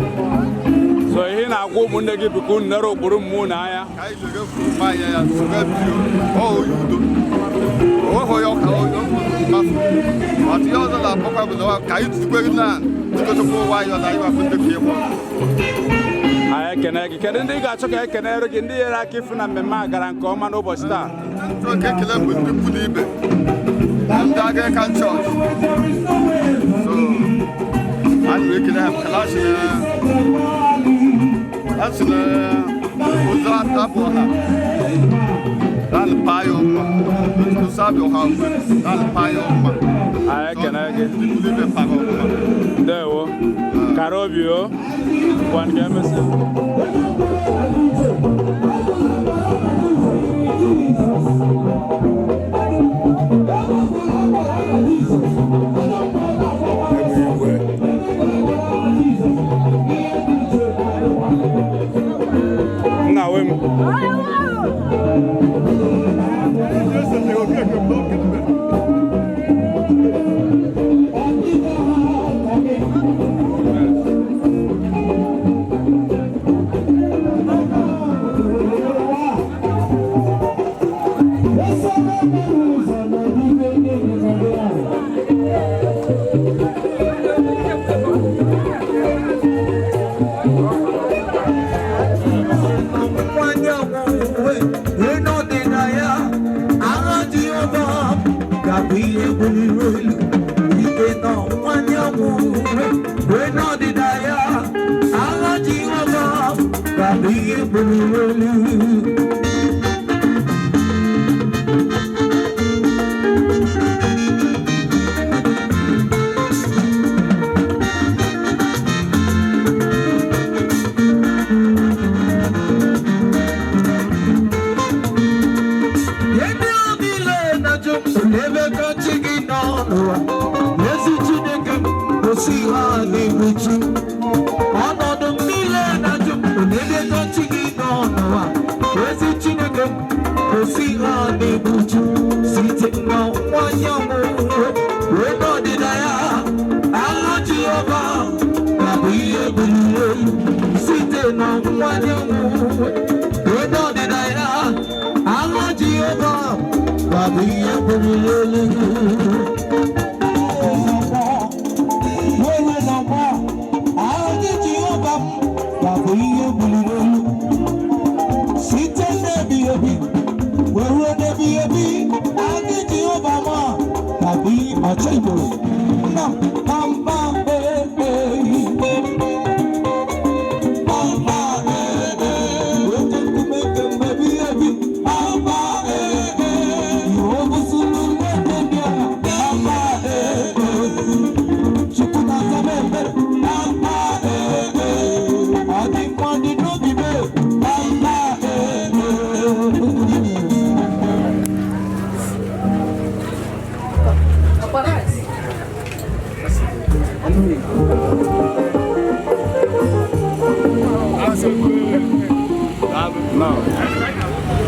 [SPEAKER 3] So ihe ị na-agwa ụmụnne gị bụ ka unu nere ụkpụrụ mmụọ n'anya.
[SPEAKER 17] Ka anyị lere ụmụ anyị ya soro bio. Ọ onye udo, onweghị onye ọka onye mmafu ọtụ. Ihe ọzọ na-akpọkwa bụ na ka anyị tukwere na jikọtakwa ụwa anyị na anyị wapụ ndị ka ịgbọ.
[SPEAKER 3] Anyị ekene gị. Kedu ndị ị ga-achọ ka ekenere gị, ndị nyere aka ịfụ na mmemme a gara nke ọma n'ụbọchị taa?
[SPEAKER 17] Chọọ ka ekele bụ ndị ikwu na ibe, ndị Anglican Church. So anyị na-ekele ha maka na a sị na ụzọ abụ ha naanị paa ya ọma, ụzọ abụ ha naanị paa ya ọma.
[SPEAKER 3] Anyị ekene gị.
[SPEAKER 17] Ndị ikwu na ibe para ọma.
[SPEAKER 3] Ndewo, kara obi o. Ngwa, nke emesịa. Nna we m.
[SPEAKER 18] ga-abụ ihe buliri elu site n'ọwụwa anyanwụ ruo n'ọdịda ya. Agha Jehova ga-abụ ihe buliri elu. Ndị niile na-ajụ m ebe ka chi gị nọ n'ụwa, ezi Chineke m, kwụsị ha na-egbuchi. Ọnọdụ m niile na-ajụ m ebe ka chi gị nọ n'ụwa, ezi Chineke m, kwụsị ha na-egbuchi. Site n'ọwụwa anyanwụ ruo n'ọdịda ya, agha Jehova ga-abụ ihe buliri elu. Site n'ọwụwa anyanwụ ruo n'ọdịda ya, agha Jehova ga-abụ ihe buliri elu. Were n'ọgbọ, agha Jehova ga-abụ ihe buliri elu. Site n'ebighị ebi wee ruo n'ebighị ebi, agha Jehova ma ga-abụ ihe ọchọ Igbo. Nna pampa ee pampa ee oke nkume nke mgbe ebighị ebi, pampa ee iwe obusulu ndị agha, pampa ee Chukwu na-aza m ekpere, pampa ee ọ dị mkpa ọ dị n'obi m, pampa ee.
[SPEAKER 3] Now.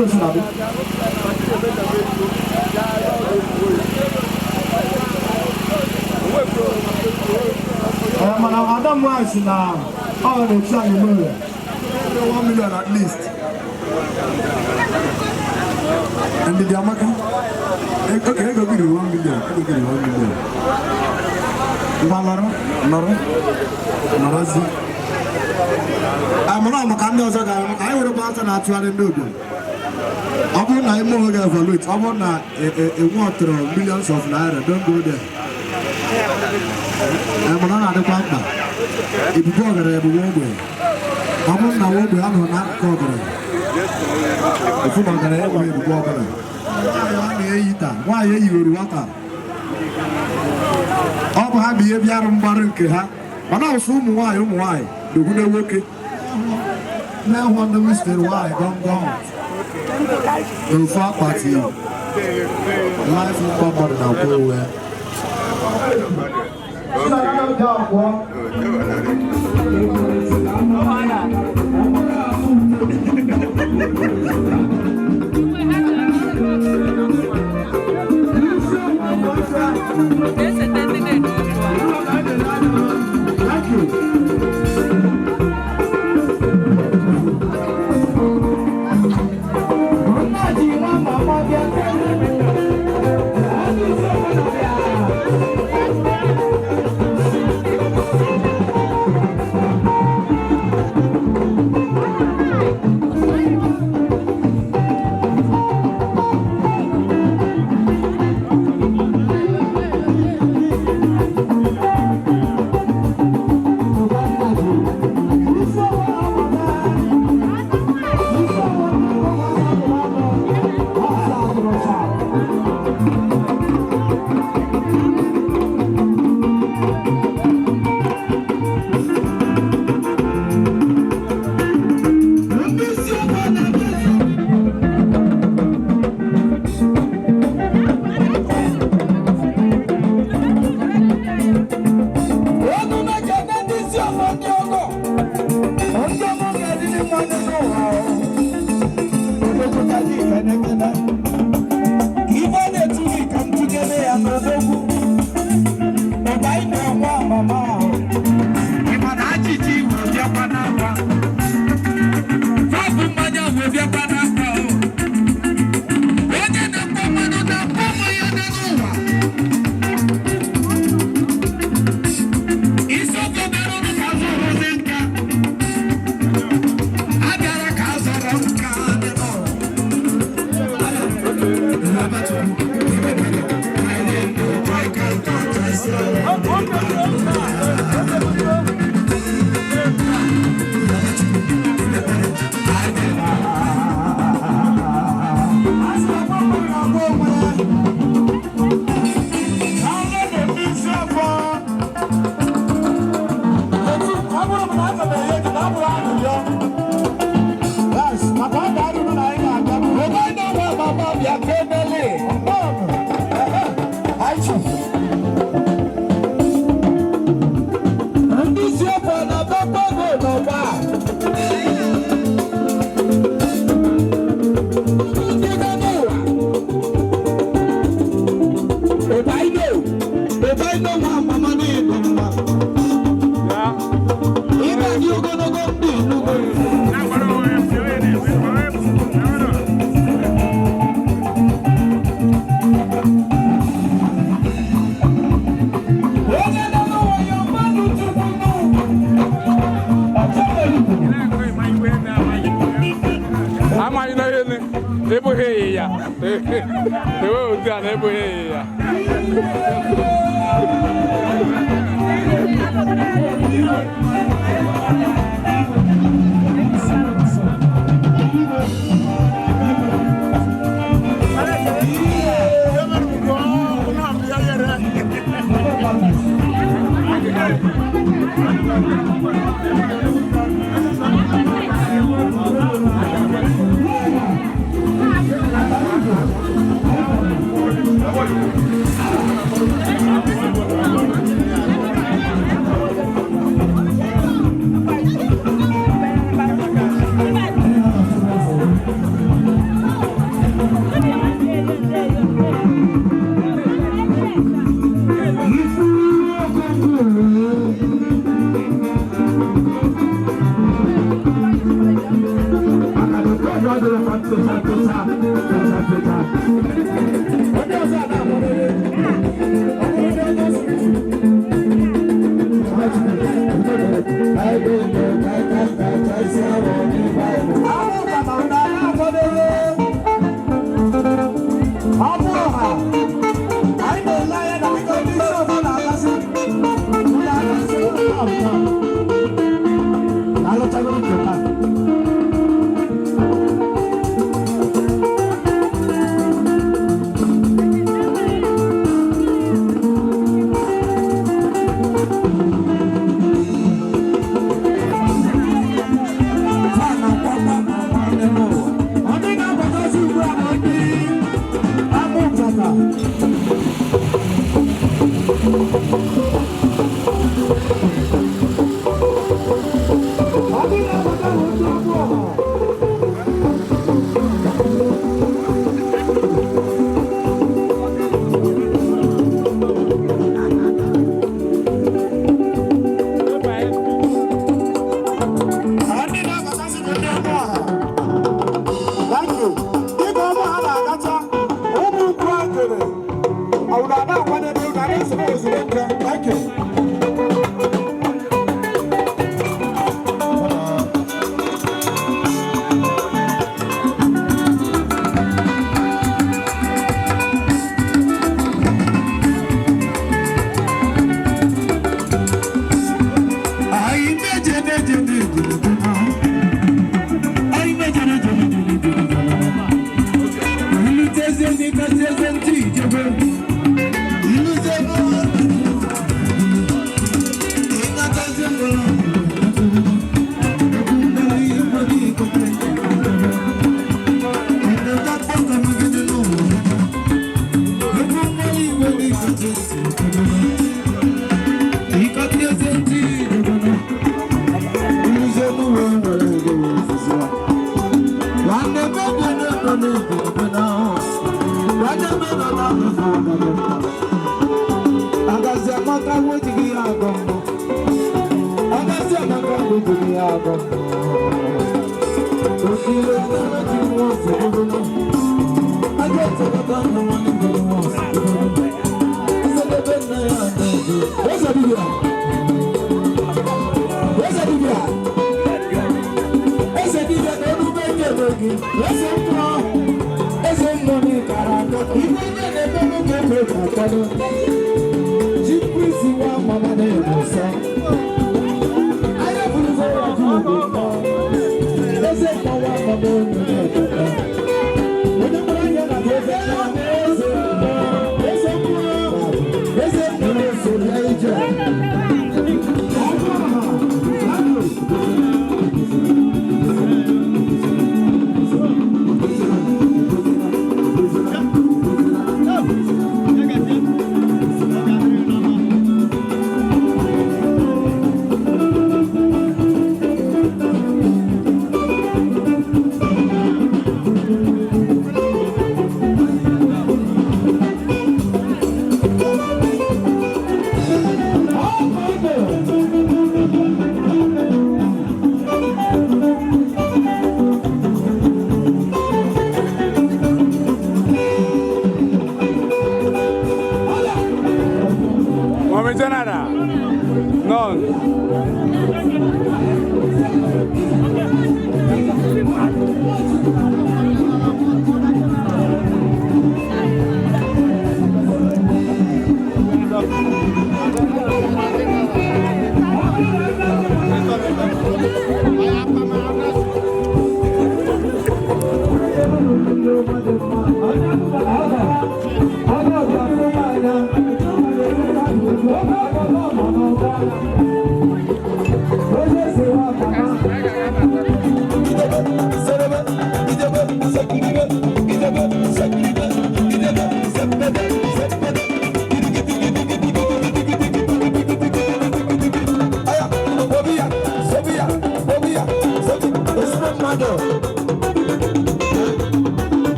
[SPEAKER 12] Otu o si na-adị. Ee, mana ada m nwaanyị si na ọ na-echi anyị n'ụlọ. 1 million at least. Ndidi amaka. Okay, ego gị ruru 1 million. Ego gị ruru 1 million. Ngwa, nọrọ, nọrọ, nọrọzi. Amụrụ maka ndị ọzọ ga ka anyị were aka na-atụgharị ndị obodo. Ọ bụrụ na ime onwe gị evaluate, ọ bụrụ na enwe ọtụrụ millions of naira, don't go there. Ee, mana ọ na-adịkwa mkpa. Ebube ọgaranya bụ nwa ogbenye. Ọ bụrụ na nwa ogbenye anọ n'akụkụ ọgaranya, ofu na ọgaranya enweghị ebube ọbụla. Nwaanyị ọ na-eyi taa, nwaanyị eyiwere nwata. Ọ bụ ha bụ ihe bịarụ mgbarụ nke ha, mana ọsọ ụmụ nwaanyị na-egwune nwoke. Na-ehụ ndị wistere nwaanyị gọngọn n'ofu akpati life mgba mmadụ na-akwụ onwe ya. Thank you.
[SPEAKER 3] Amaghị na ihe ebughị ịyịya ewe otu a na-ebughị ịyịya.
[SPEAKER 18] Tụsa, tụsa, tụsa, tụsa. Onye ọzọ a na-akwadebe, ọ bụrụ ndị ọzọ siri. Ndị na-abatazi ugbu a bụ ndị amụ nkata. Ndị na-abata bụ ndị amụ ọha. Ndị na-abatazi bụ ndị amụ ọha. Thank you. Dịka ọmụ ha na-agacha, ụmụ ukwu akịrị, ọwụna na-akwadebe ụna na-esoro ozugbo nke. Thank you. Agazi amaka wejighị ya agọ mbụ. Agazi amaka wejighị ya agọ mbụ. Okire ji nwa ọsọ ogologo. Aga etekọta ndụ nwanne gị nwa ọsọ ogologo. Nsedebe nna ya na-eje. Eze dibịa. Eze dibịa. Eze dibịa na emume ekele gị. Eze mmụọ. Eze mmụọ na ịkara aka. Ibe onye na-eme n'oge ebe ga-akwado. Chikwuisi nwa mama na-eme nsọ. Anya bụrụzi ya ji ugbo mmụọ. Eze mmụọ nwa mama onye na-eme. Onye mkpụrụ anya na eze mmụọ. Eze mmụọ. Eze mmụọ. Eze mmụọ na-eso ya ije.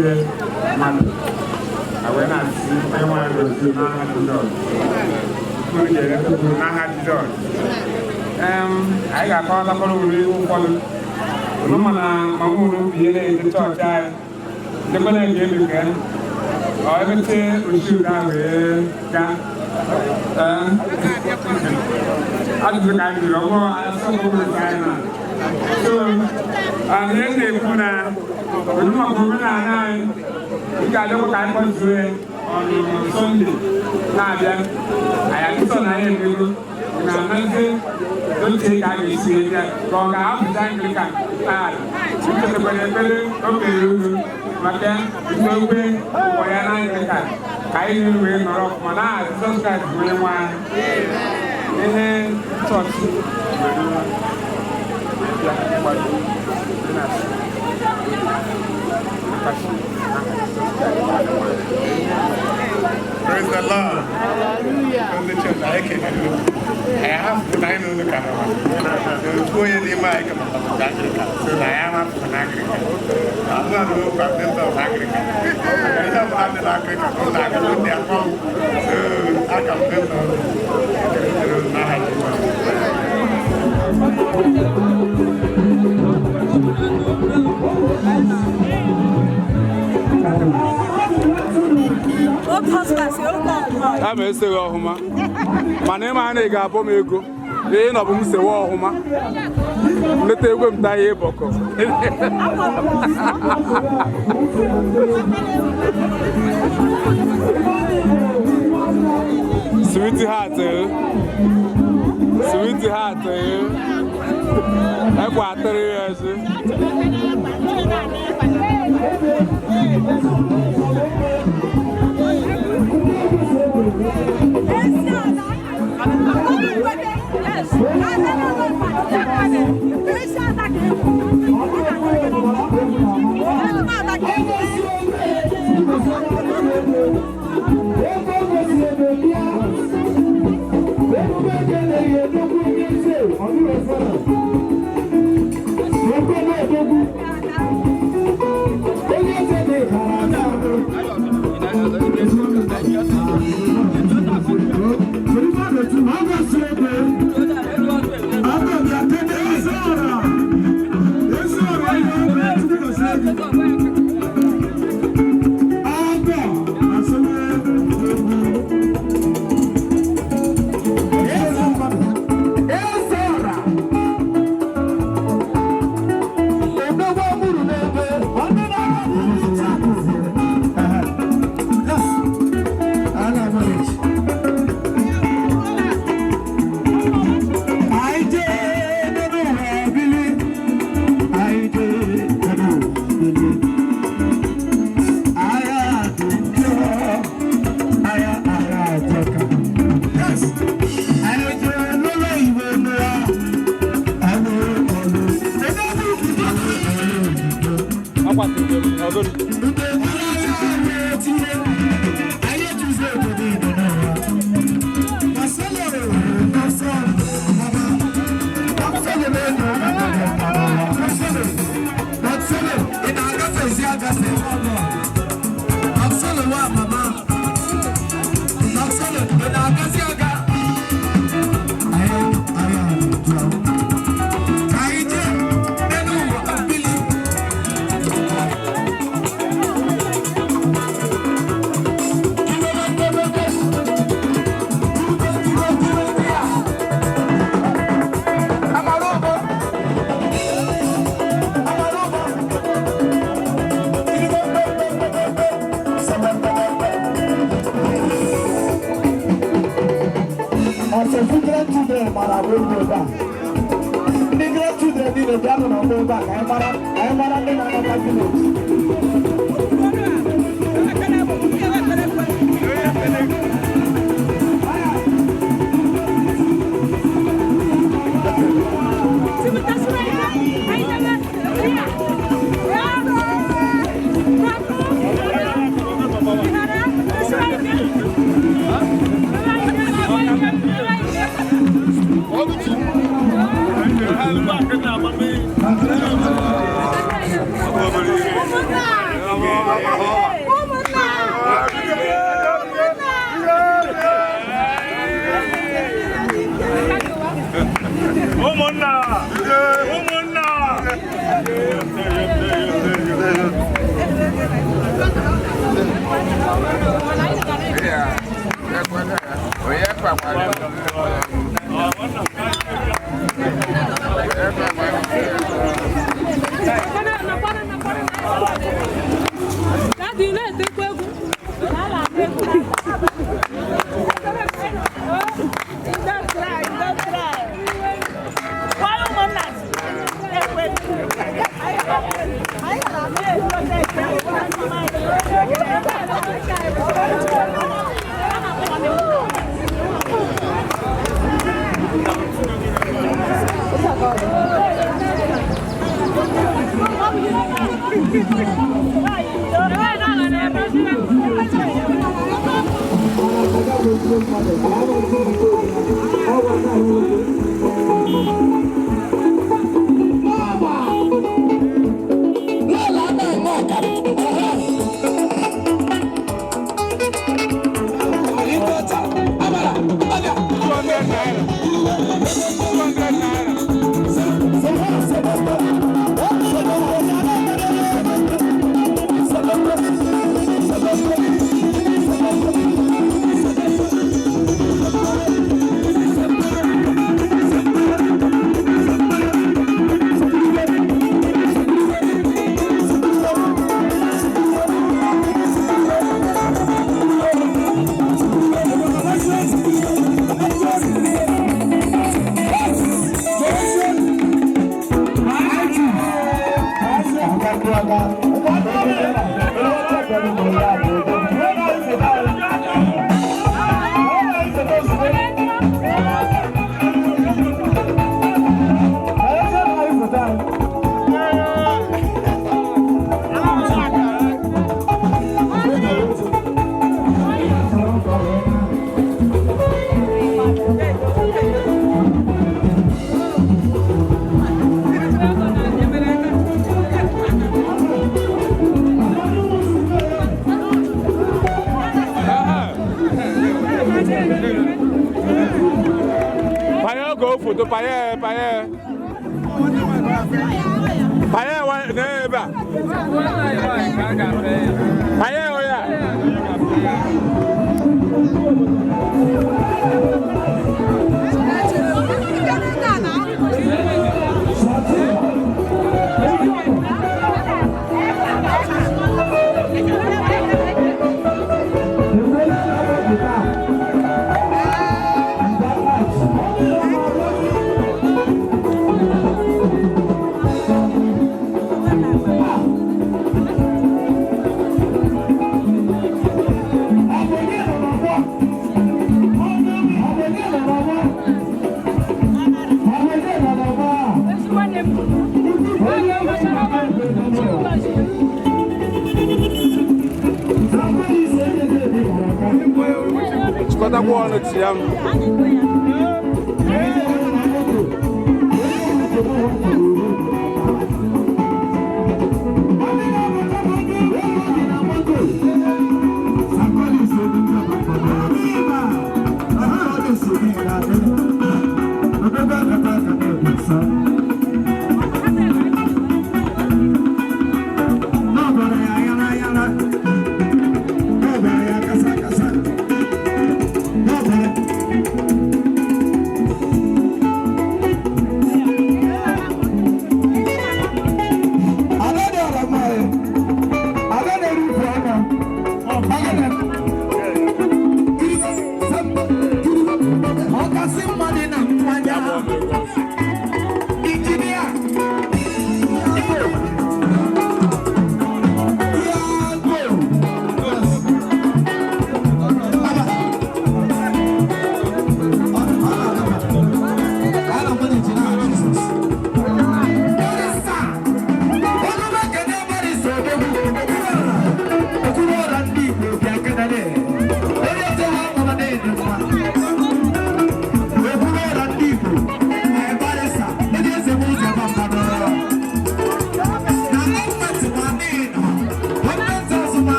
[SPEAKER 19] Ezigbote mmadụ a wee na-asị onye nwanyị gosi n'aha Jizọs. Unu jere kwuru n'aha Jizọs. Anyị ga-akọwatakwara unu ihe ụfọdụ. Unu ma na mama unu bi ihe na-ete chọọchị anyị. Ndekwa na-ege emeke. Ọ emete oshi ụda wee gaa. Ajụjụ ka anyị jụrụ, ọ bụrụ asọmpi ka anyị na. So, anyị na-ekwu na olu maka omenala anyị, ị ga-adịkwa ka anyị kpọzuo ya ọnụ Sọnde na-abịa. Anyị adịsọ na anyị emego na anazi oche ka a ga-esi bịa ka ọ ga-apụta Anglican taa. Nchetakwara ekpere o kpere unu maka okwe ụwa ya na Anglican ka anyị wee nọrọ ọfụma na Jizọs Kraịst bụ onye nwe anyị. Ihe chọọchị nwere bịa ịkwado na-asị
[SPEAKER 4] Praise the Lord. Hallelujah. Ndị church, anyị kelere unu. Anyị hapụrụ na anyị na unu ka nọ. Otu onye n'ime anyị ka nọ na Anglican. So na anyị ahapụrụ na Anglican. I'm not a member of Anglican. Maka ihe ọbụla dị na Anglican, ụlọ aga ndị akpọ m. So aka m member of ekelere unu n'aha Jizọs.
[SPEAKER 3] A ma eseghị ọhụma mana ịma na ị ga-abọ m ego ihe nọ bụ m sewe ọhụma nleta egwe m taa ihe ịbọkọ. Sweet heart, sweet heart, ekwa atịrị ya ezi.
[SPEAKER 12] Ndị grandchildren niile bịa nọ n'ọgbọ ebe a ka anyị mara ndị na-anata village.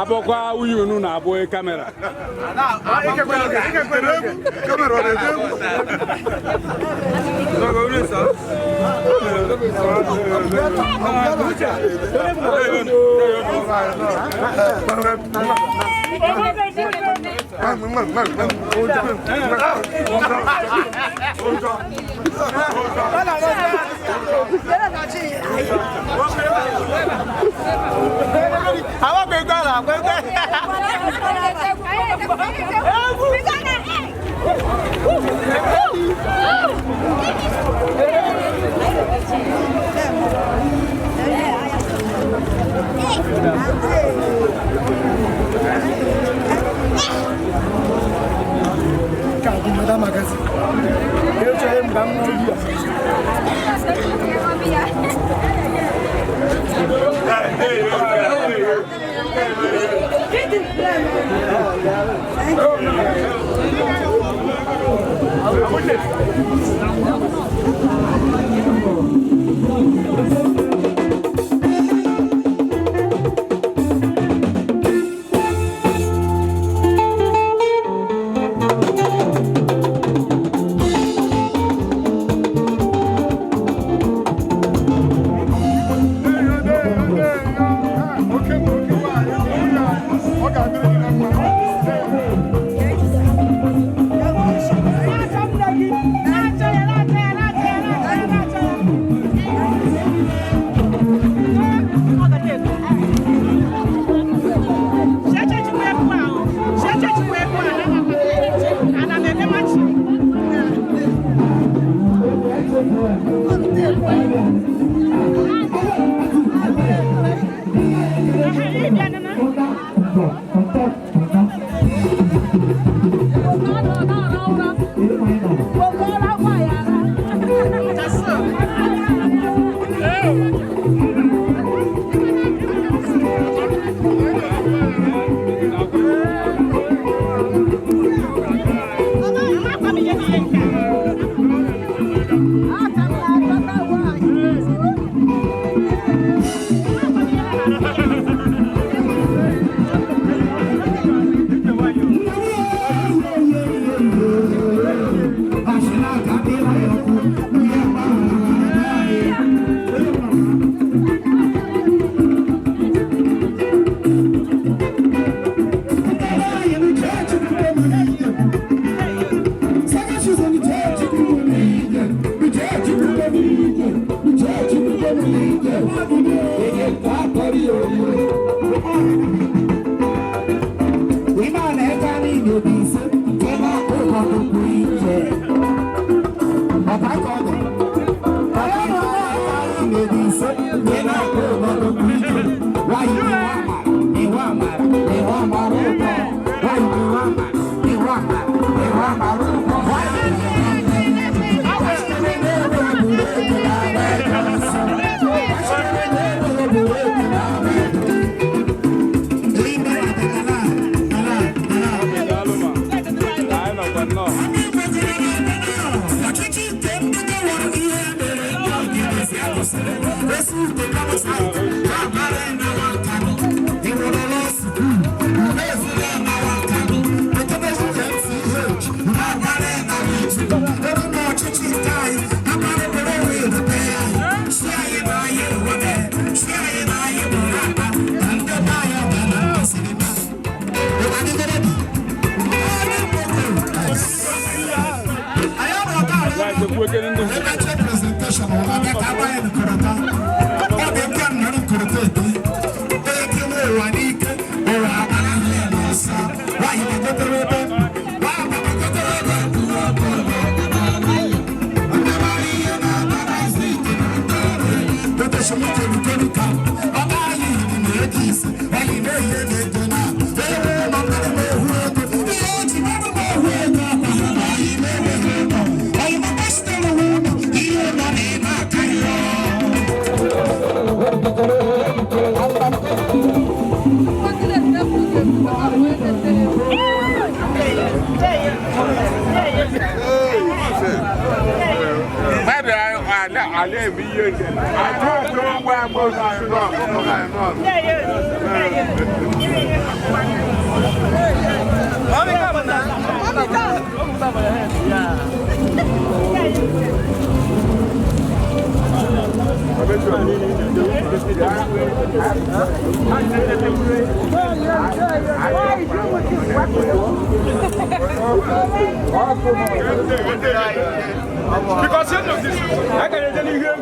[SPEAKER 3] Abọkwa uyi unu na-abụ kamera.
[SPEAKER 19] na-eme ihe nje.
[SPEAKER 13] Because you know this, I can tell you.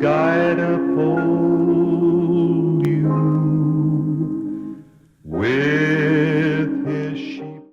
[SPEAKER 20] Guide uphold.